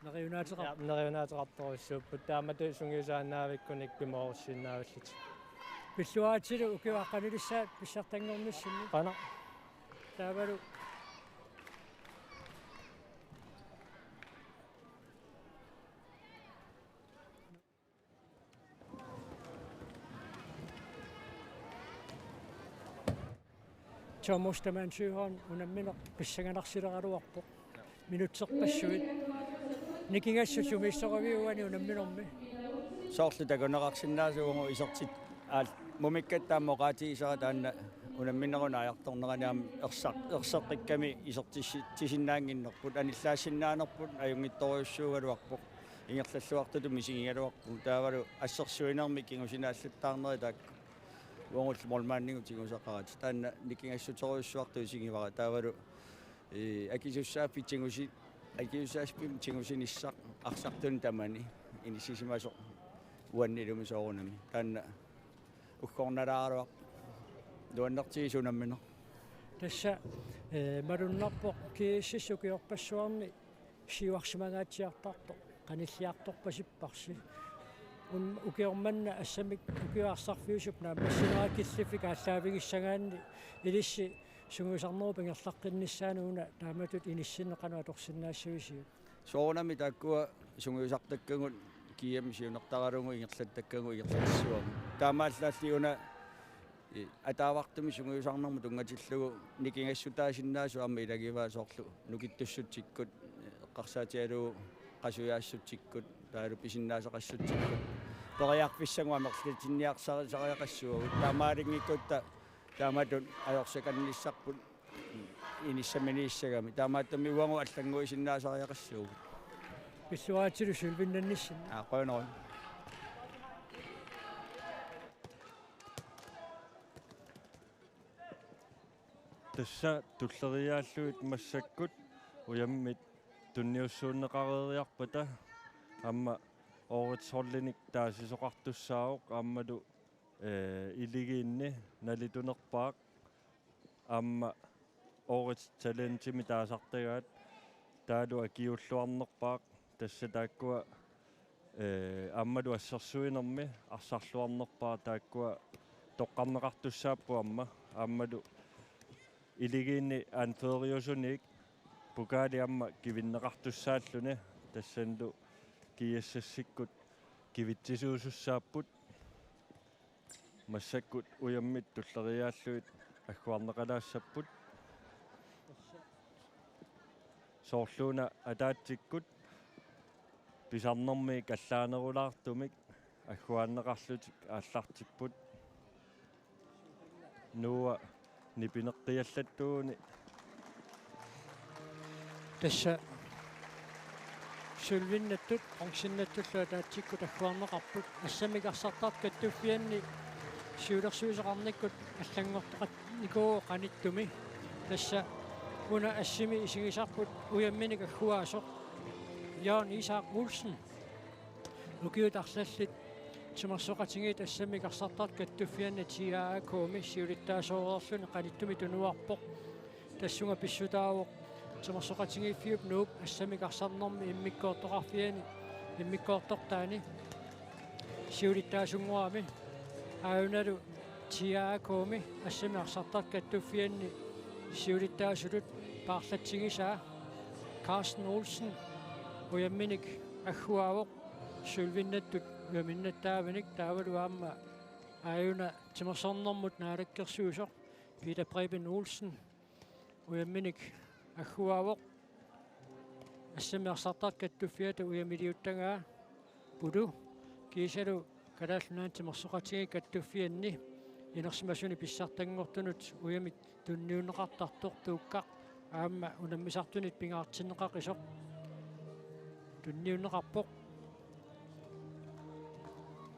neriunaateqar- ja, neriunaateqartorujussuupput. Taamatut sungiusaannavikkunik pimoorussinnaavillutik. Pilluaritsi ukiup aqqanilissaat pissartanngornissinni. Qanoq. Taavalu Thomas Taman Søholm unammineq pissanganarsileraluarpoq. Minutserpassuit. Nikingassut sumiissoraviuk uani unamminermi? Soorlu takuneqarsinnaasut uagut isertit aal-, mumikkatta aamma oqaatigisara taanna unamminerup naajartornerani aamma ersaq-, erseqqikkami isertissi-, tisinnaannginnerput, anillaasinnaanerput ajunngitsorujussuugaluarpoq. Ingerlalluartutut misigigaluarpugut. Taavalu assersuinermi kingusinaallataarneri taakku uagullu målmandigut tigusaqaratik. Taanna nikingassuterujussuartut isigivara. Taavalu, eh, akisussaaffik tigusi-, akisussaaffik tigusinissaq arsartunik tamani inissisimasoq uannilumi soorunami. Taanna uggornalaaraluarpoq. Nuannertigisoq unammineq. Tassa, eh, malunnarpoq G S S ukiorpassuarni siuarsimangaatsiartartoq, qanilliartorpasipparsi. Un-, ukioq manna assammik ukiut arsarfiusut naammassinerat killiffik aallaavigissagaanni ilissi sungiusarnerup ingerlaqqinnissaanut una taamatut inissinneq qanoq atorsinnaassavisiuk? Soorunami taakkua sungiusartakkagut G M siunertaralugu ingerlattakkagut ingerlatissuagut. Taamaallaalli una, eh, ataavartumik sungiusarnermut tunngatillugu nikingassutaasinnaasut aamma ilagivaat soorlu nukittussutsikkut, eh, eqqarsaatigalugu qasujaassutsikkut, taavalu pisinnaasaqassutsikkut. Periarfissagut amerlatinniarsari-, sariaqassuagut. Taamaalinngikkuttaaq taamatut ajorsakannissarput inissaminiissagami. Taamaattumik uagut allannguisinnaasariaqassuugut. Pilluaritsilu sølvinnannissinni. Aa, qujanaq. Tassa tulleriiaallugit massakkut ujammit tunniussuunneqareeriarpata aamma årets holdinik taasisoqartussaavoq aammalu, eh, Iligiinni nalitunerpaaq aamma årets talentimik taasartagaat taavalu akiuulluarnerpaaq tassa taakkua, eh, aammalu assersuinermi arsarluarnerpaaq taakkua toqqarneqartussaapput aamma aammalu Iligiinni anføreriusunik pokali aamma kivinneqartussaalluni tassanilu G S S-ikkut kivitsisuusussaapput. Massakkut ujammit tulleriiaallugit agguarneqalaassapput. Soorluuna ataatsikkut pisarnermi kallaanerulaartumik Agguaanneqarlutik aallartipput. Nuua nipineqqiallattuuni. Tassa sølvinnattut, bronzinnattullu ataatsikkut agguaanneqarput. Assammik arsartartut kattuffianni siulersuisoqarnikkut allanngortoqarnikuuvoq qanittumi. Tassa una assimi isigisarput ujamminik agguaasoq Jørgen Isak Olsen. Ukiut arlallit timersoqatigiit assammik arsartartut kattuffianni T A A K-mi siulittaasuureerluni qanittumi tunuarpoq. Tassunga pissutaavoq timersoqatigiiffiup Nuup assammik arsarnermi immikkoortoqarfiani, immikkoortortaani siulittaasunnguami. Aajunalu T A A K-mi assammik arsartartut kattuffianni siulittaasutut paarlatsigisaa Carsten Olsen ujamminik agguaavoq. Sølvinnattut ujaminnattaavinik taavalu aamma aajuna timersornermut naalakkersuisoq Peter Preben Olsen ujamminik agguaavoq. Assammik arsartartut kattuffiata ujamiliuttagaa Pulu kiisalu Kalaallit Nunaanni timersoqatigiit kattuffianni inersimasuni pissartanngortunut ujamik tunniunneqartartoq Tuukkaq aamma unammisartunit pingaartinneqaqisoq tunniunneqarpoq.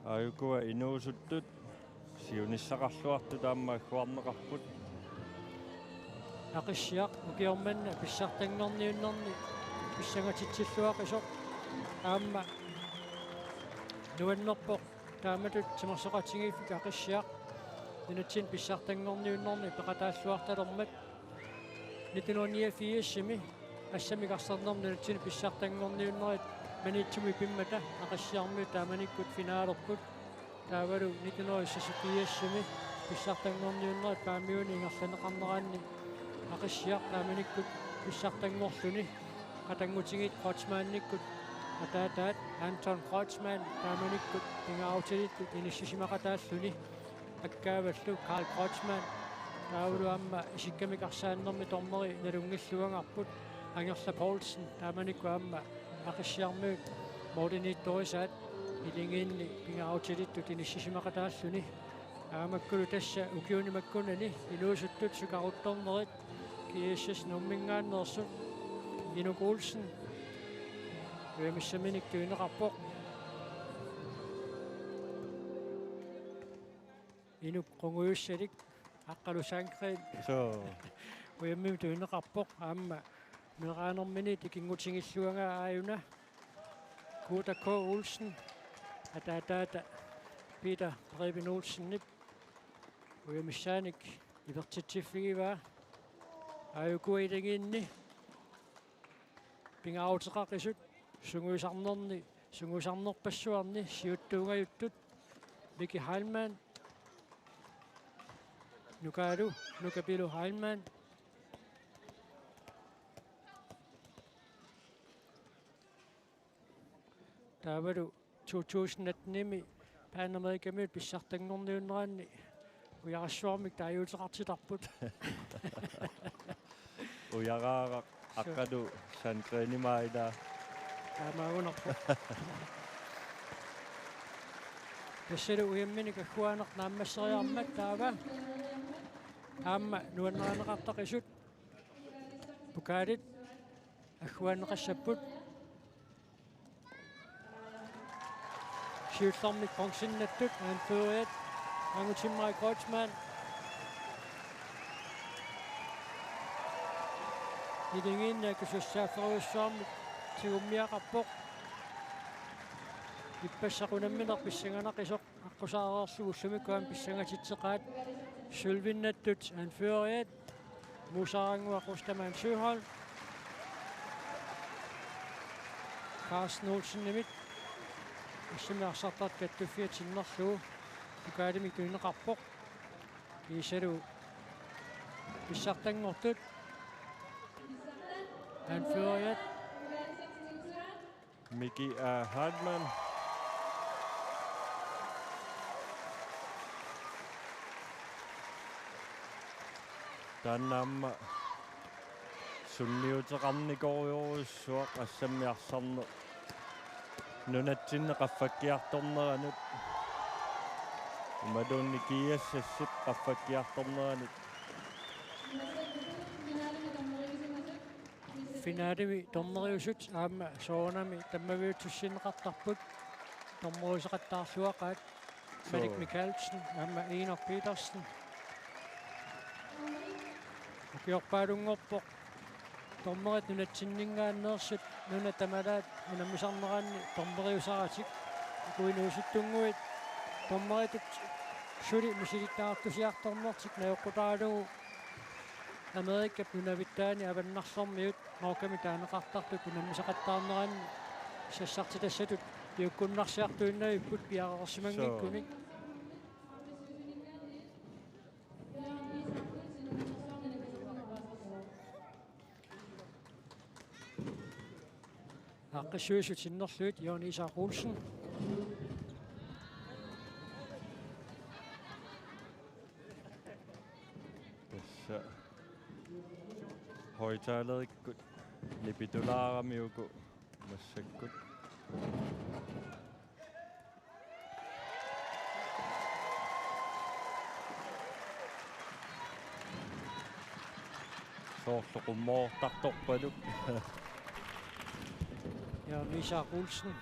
Aajukua inuusuttut siunissaqarluartut aamma agguarneqarput. Aqissiaq ukioq manna pissartanngorniunnerni pissangatitsilluaqisoq aamma nuannerpoq. Taamatut timersoqatigiiffik Aqissiaq nunatsinni pissartanngorniunnerni peqataalluartalermat. Nitten hundrede niogfirsimi assammik arsarnermi nunatsinni pissartanngorniunnerit Maniitsumi pimmata Aqissiarmiut taamanikkut finalerput. Taavalu nitten hundrede seksogfirsimi pissartanngorniunnerit Paamiuni ingerlanneqarneranni Aqissiaq taamanikkut pissartanngorluni qatanngutigiit Kreutzmannikkut ataataat Anton Kreutzmann taamanikkut pingaarutilittut inissisimaqataalluni. Akkaavallu Karl Kreutzmann taavalu aamma isikkamik arsaannermi dommeri nalunngilluagarput Angerla Poulsen taamanikkut aamma Aqissiarmiut mooriniittorisaat iligiinni pingaarutilittut inissisimaqataalluni. Aamakkulu tassa ukiuni makkunani inuusuttut sukaruttornerit G S S Nuumminngaanneersut Inuk Olsen ujamissaminik tunineqarpoq. Inuk qungujussalik Aqqalu Sandgreen. Soo. Ujammimik tunineqarpoq aamma meeraanerminiit ikinngutigilluagaa aajuna. Kuuta K. Olsen ataataata Peter Preben Olsenip ujamissaanik ivertitsiffigivaa. Aajukua iligiinni pingaaruteqaqisut sungiusarnerni, sungiusarnerpassuarni siuttuungajuttut Miki Heilmann, Nukaalu, Nukapilu Heilmann. Taavalu to tusind attenimi Panamerikamiut pissartanngorniunneranni ujarassuarmik taaguuteqartitarput. Ujaraaraq. Suu. Aqqalu Sandgreenimaailaa. Taamaagunarpoq. Tassalu ujamminik agguaaneq naammasseriarmat taava aamma nuannarineqartaqisut pokaalit agguaanneqassapput. Siullermik bronzinnattut anføreriat Angutimmarik Kreutzmann. Iligiinni akusussaaffeerujussuarmik tigummiaqarpoq. Ippassaq unammineq pissanganaqisoq aqqusaareerlugu ullumikkut aamma pissangatitseqaat. Sølvinnattut anføreriat Muusarannguaq Ostermann Søholt. Carsten Olsenimit. Assammik arsartartut kattuffiat sinnerlugu pokaalimik tunineqarpoq. Kiisalu pissartanngortut anføreriat. Miki A. Hartmann. Taanna aamma sunniuteqarnikorujorujussuaq assammik arsarneq. Nunatsinni qaffakkiartorneranut imaluunniit G S S-ip qaffakkiartorneranut. Finalemi dommeriusut aamma soorunami tammaviutsissinneqartarput. Dommeriuseqattaarluaqaat Malik Mikaelsen aamma Inok Petersen. Ukiorpaalunngorpoq dommerit nunatsinninngaanneersut nunat tamalaat unammisarneranni dommeriusaratik. Uku inuusuttunnguit dommeritut suli misilittagartusiartornertik najoqqutaralugu Amerikap nunavittaani Avannarlermiut Norgemi taaneqartartut unammisaqattaarneranni sassartitassatut piukkunnarsiartuinnavipput piareersimanngikkunik. Aaqqissuisut sinnerlugit Jørgen Isak Olsen. Tassa højtalerikkut nipitulaarami uku massakkut. Soorlu qummoortartorpaluk. Jørgen Isak Olsen.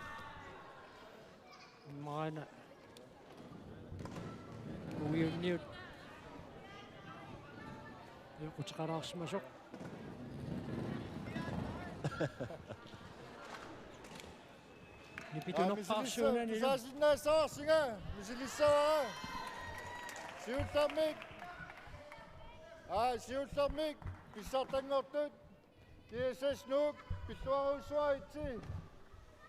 Immaqa una uiunniut. Joquteqalaarsimasoq. Nipitunerpaarsuunani. Aa, misilissa-, tusaasinnaassavarsinga, misilissavara. Siullermik. Aa, siullermik. Pissartanngortut. G S S Nuuk, pilluarujussuaritsi.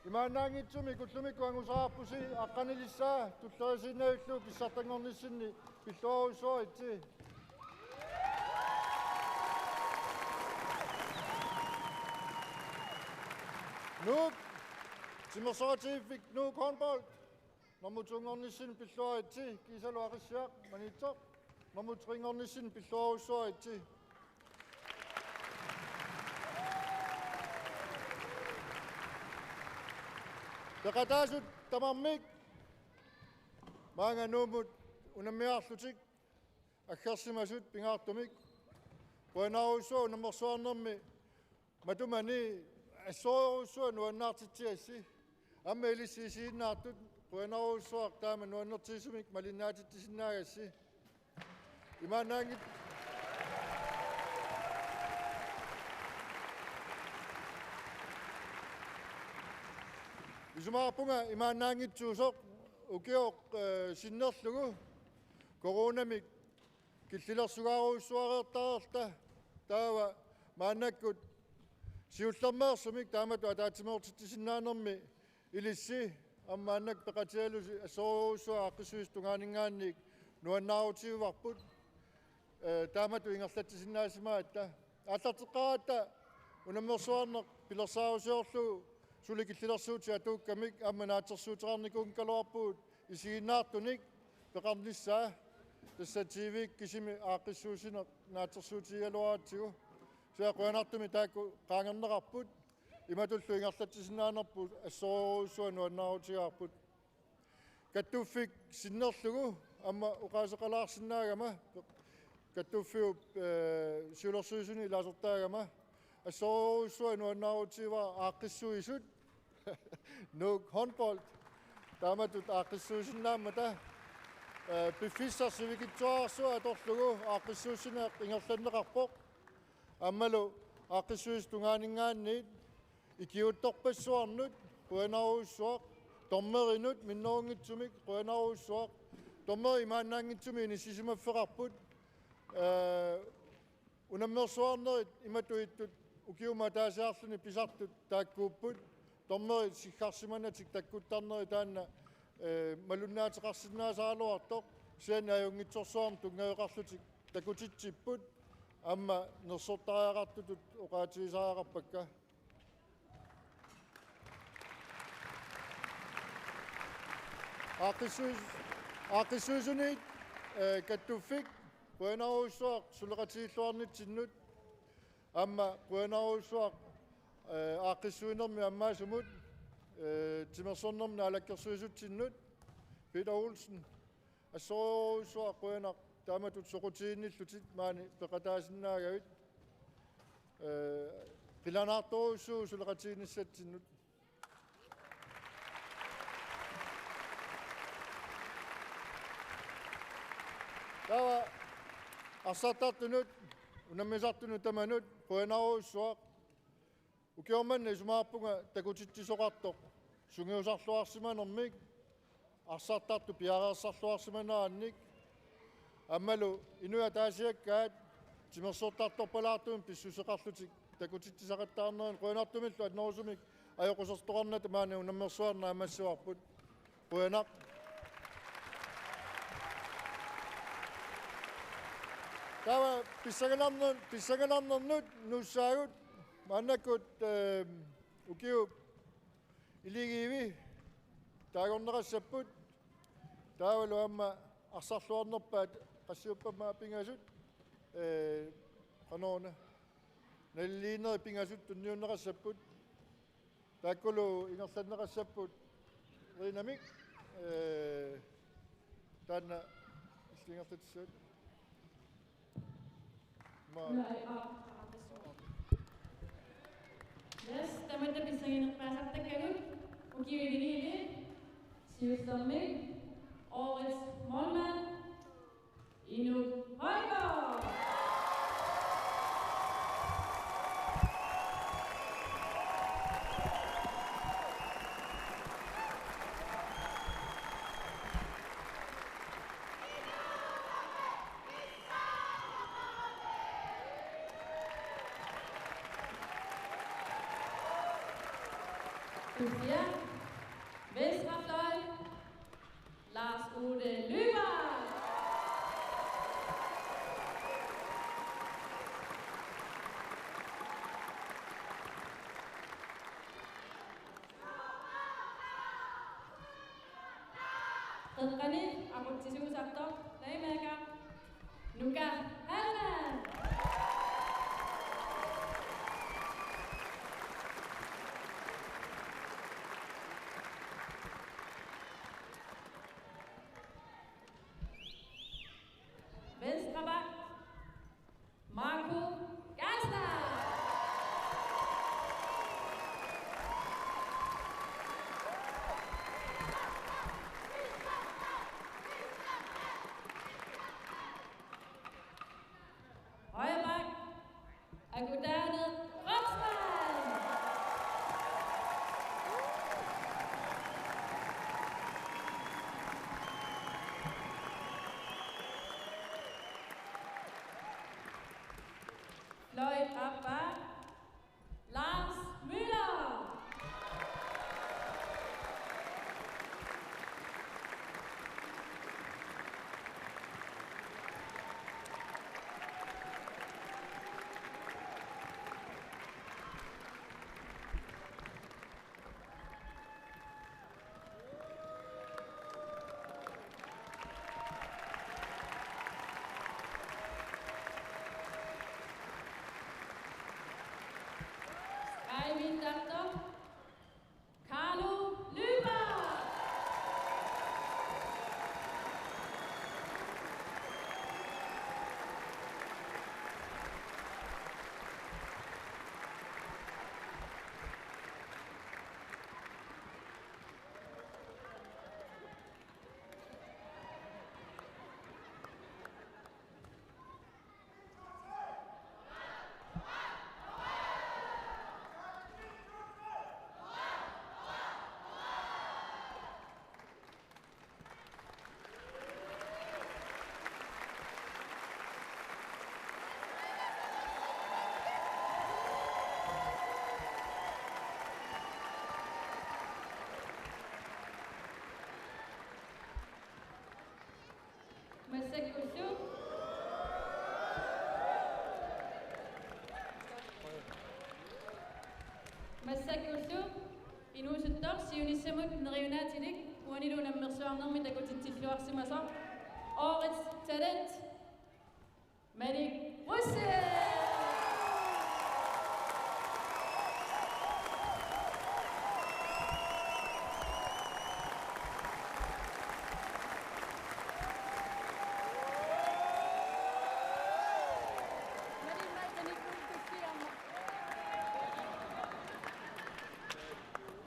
Imaannaanngitsumik ullumikkut angusaarpusi aqqanilissaa tulleriisinnavillugu pissartanngornissinni pilluarujussuaritsi. Nuuk, timersoqatigiiffik Nuuk Håndbold. Nummer to-nngornissinni pilluaritsi, kiisalu Aqissiaq, Maniitsoq. Nummer tre-nngornissinni pilluarujussuaritsi. Peqataasut tamarmik maanga Nuummut unammiarlutik aggersimasut pingaartumik. Qujanarujussuaq unammersuarnermi matumani assorujussuaq nuannaartitsigassi. Aamma ilissi isiginnaartut qujanarujussuaq taama nuannertigisumik malinnaatitsisinnaagassi. Imaannaanngit-, isumaqarpunga imaannaanngitsuusoq ukioq, eh, sinnerlugu coronamik killilersugaarujussuareertareerta, taava maannakkut siullermeersumik taamatut ataatsimoortitsisinnaanermi ilissi aamma maannakkut peqatigalusi assorujussuaq aaqqissuisut tungaaninngaanniit nuannaarutigivarput, eh, taamatut ingerlatsisinnaasimasatta. Aallarteqqaaratta unammersuarneq pilersaarusiorlugu suli killilersuutit atuukkamik aamma naatsorsuuteqarnikuunngikkaluarpugut isiginnaartunik peqarnissaa, tassa T V-kkut kisimi aaqqissuussineq naatsorsuutigigaluaratsigu. Kisianni qujanartumik taakku qaangerneqarput, imatullu ingerlatsisinnaanerput assorujussuaq nuannaarutigaarput. Kattuffik sinnerlugu aamma oqaaseqalaarsinnaagama, Kattuffiup, eh, siulersuisuni ilaasortaagama, assorujussuaq nuannaarutigivara aaqqissuisut Nuuk Håndbold taamatut aaqqissuisinnaammata, eh, piffissaq sivikitsuararsuaq atorlugu aaqqissuussineq ingerlanneqarpoq. Aammalu aaqqissuisut tungaaninngaanniit ikiuuttorpassuarnut qujanarujussuaq, dommerinut minnerunngitsumik qujanarujussuaq, dommeri imaannaanngitsumik inissisimaffeqarput, eh, unammersuarnerit imatut ittut ukiumut ataasiarluni pisartut taakkuupput, dommerit siggarsimanatik takkuttarneri taanna, eh, malunnaateqarsinnaasaraluartoq, kisianni ajunngitsorsuarmik tunngaveqarlutik takutitsipput, aamma nersortariaqartutut oqaatigisariaqarpakka. Aaqqissuis-, aaqqissuisuniit, eh, Kattuffik, qujanarujussuaq suleqatigilluarnitsinnut, aamma qujanarujussuaq, eh, aaqqissuinermi ammaasumut, ee, timersornermi naalakkersuisutsinnut Peter Olsen, assorujussuaq qujanaq taamatut soqutiginnillutit maani peqataasinnaagavit. Ee, qilanaartorujussuuvoq suleqatigiinnissatsinnut. Taava arsartartunut, unammisartunut tamanut qujanarujussuaq. Ukioq manna isumaqarpunga takutitsisoqartoq sungiusarluarsimanermik, arsartartut piareersarluarsimanerannik, aammalu inuit ataasiakkaat timersortartorpalaartumik pissuseqarlutik takutitsisaqattaarnerannik. Qujanartumillu annerusumik ajoqusertoqarnata maani unammersuarneq naammassivarput. Qujanaq. Taava pissanganarner-, pissanganarnernut nuussaagut maannakkut, ee, ukiup iligiivi taagorneqassapput. Taavalu aamma arsarluarnerpaat qassiuppammaa pingasut, ee, qanoruna, naliliinerit pingasut tunniunneqassapput. Taakkulu ingerlanneqassapput Rinamik, ee, taanna illit ingerlatissavat. Yes, tamatta pissanganerpaasartakkagut ukiup iligiivi siullermik årets målmand, Inuk Højgaard. Venstre fløj, Lars Ole Løberg. Qeqqani aqutsisuusartoq playmaker Nuka Heilmann. Venstre back, Marco Gerstner. Højre back, Agudane Rotzmann. Fløj back, Lars Møller. Streg i midten, Carlo Lyberth. Massakkut ulloq. Massakkut ulloq inuusuttoq siunissamut neriunaatilik uanilu unammersuarnermi takutitsilluarsimasoq Årets Talent, Malik Rosing.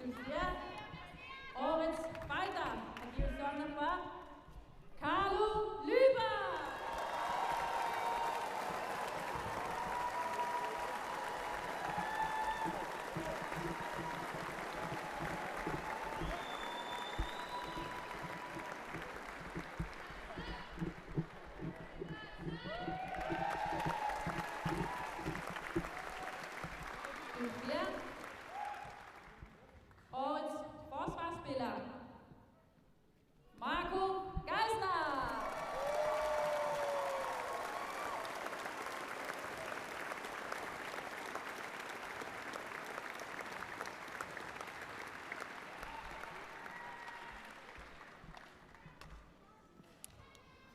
Ja, årets fighter, og de er sådan fra Carlo Lyber. Ja. Årets forsvarsspiller, Marco Geisler.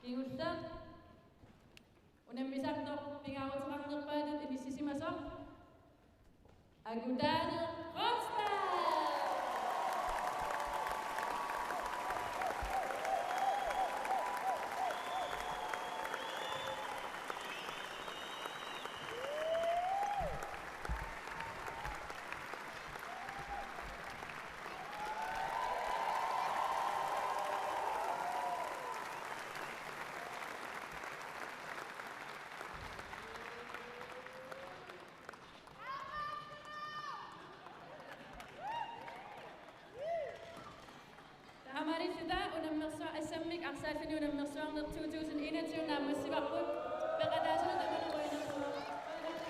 Kingulleq unammisartoq pingaaruteqarnerpaatut inissisimasoq Agutaani Rosberg. Taamaalilluta unammersuar-, S M-ip arsaalluni unammersuarneq to tusind enogtyve naammassivarput, peqataasunut tamanna qujanarsuaq.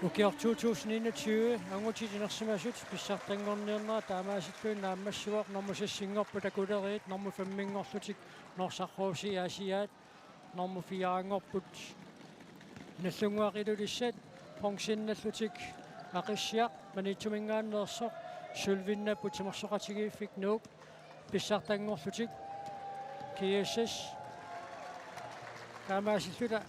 Ukioq to tusind enogtyve angutit inersimasut pissartanngorniunnerat taamaasilluni naammassivoq nummer seksinngorput Akuleriit, nummer femminngorlutik Norsaq H C Aasiaat, nummer firenngorput Nagdlunguaq Ilulissat, bronzennallutik Aqissiaq Maniitsuminngaanneersoq, sølvinnapput Timersoqatigiiffik Nuuk, pissartanngorlutik G S S. Taamaasilluta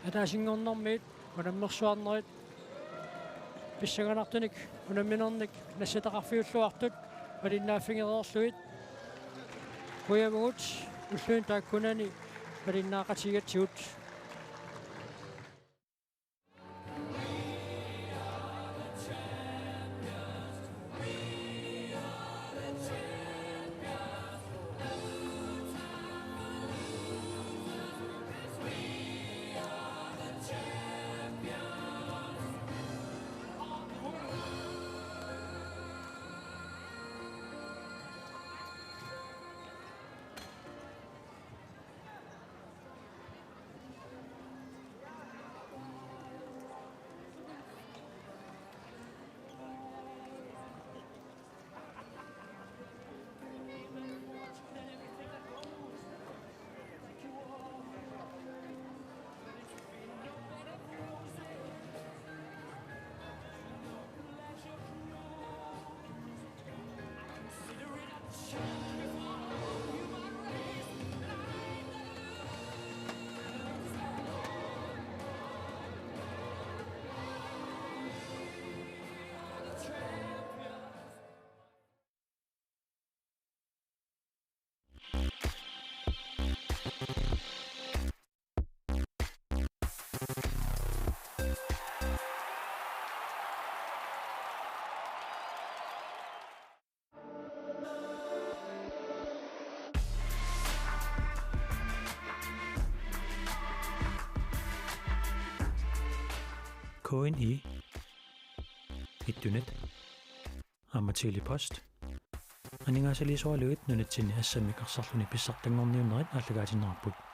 ataasinngornermiit unammersuarnerit pissanganartunik unamminernik nassataqarfiulluartut malinnaaffigereerlugit. Qujavugut ulluni taakkunani malinnaaqatigigatsigut. K N I, Ittunet, aamma Tele-Post aningaasaliisoralugu nunatsinni S M-ip arsarluni pissartanngorniunnerit aallakaatinneqarput.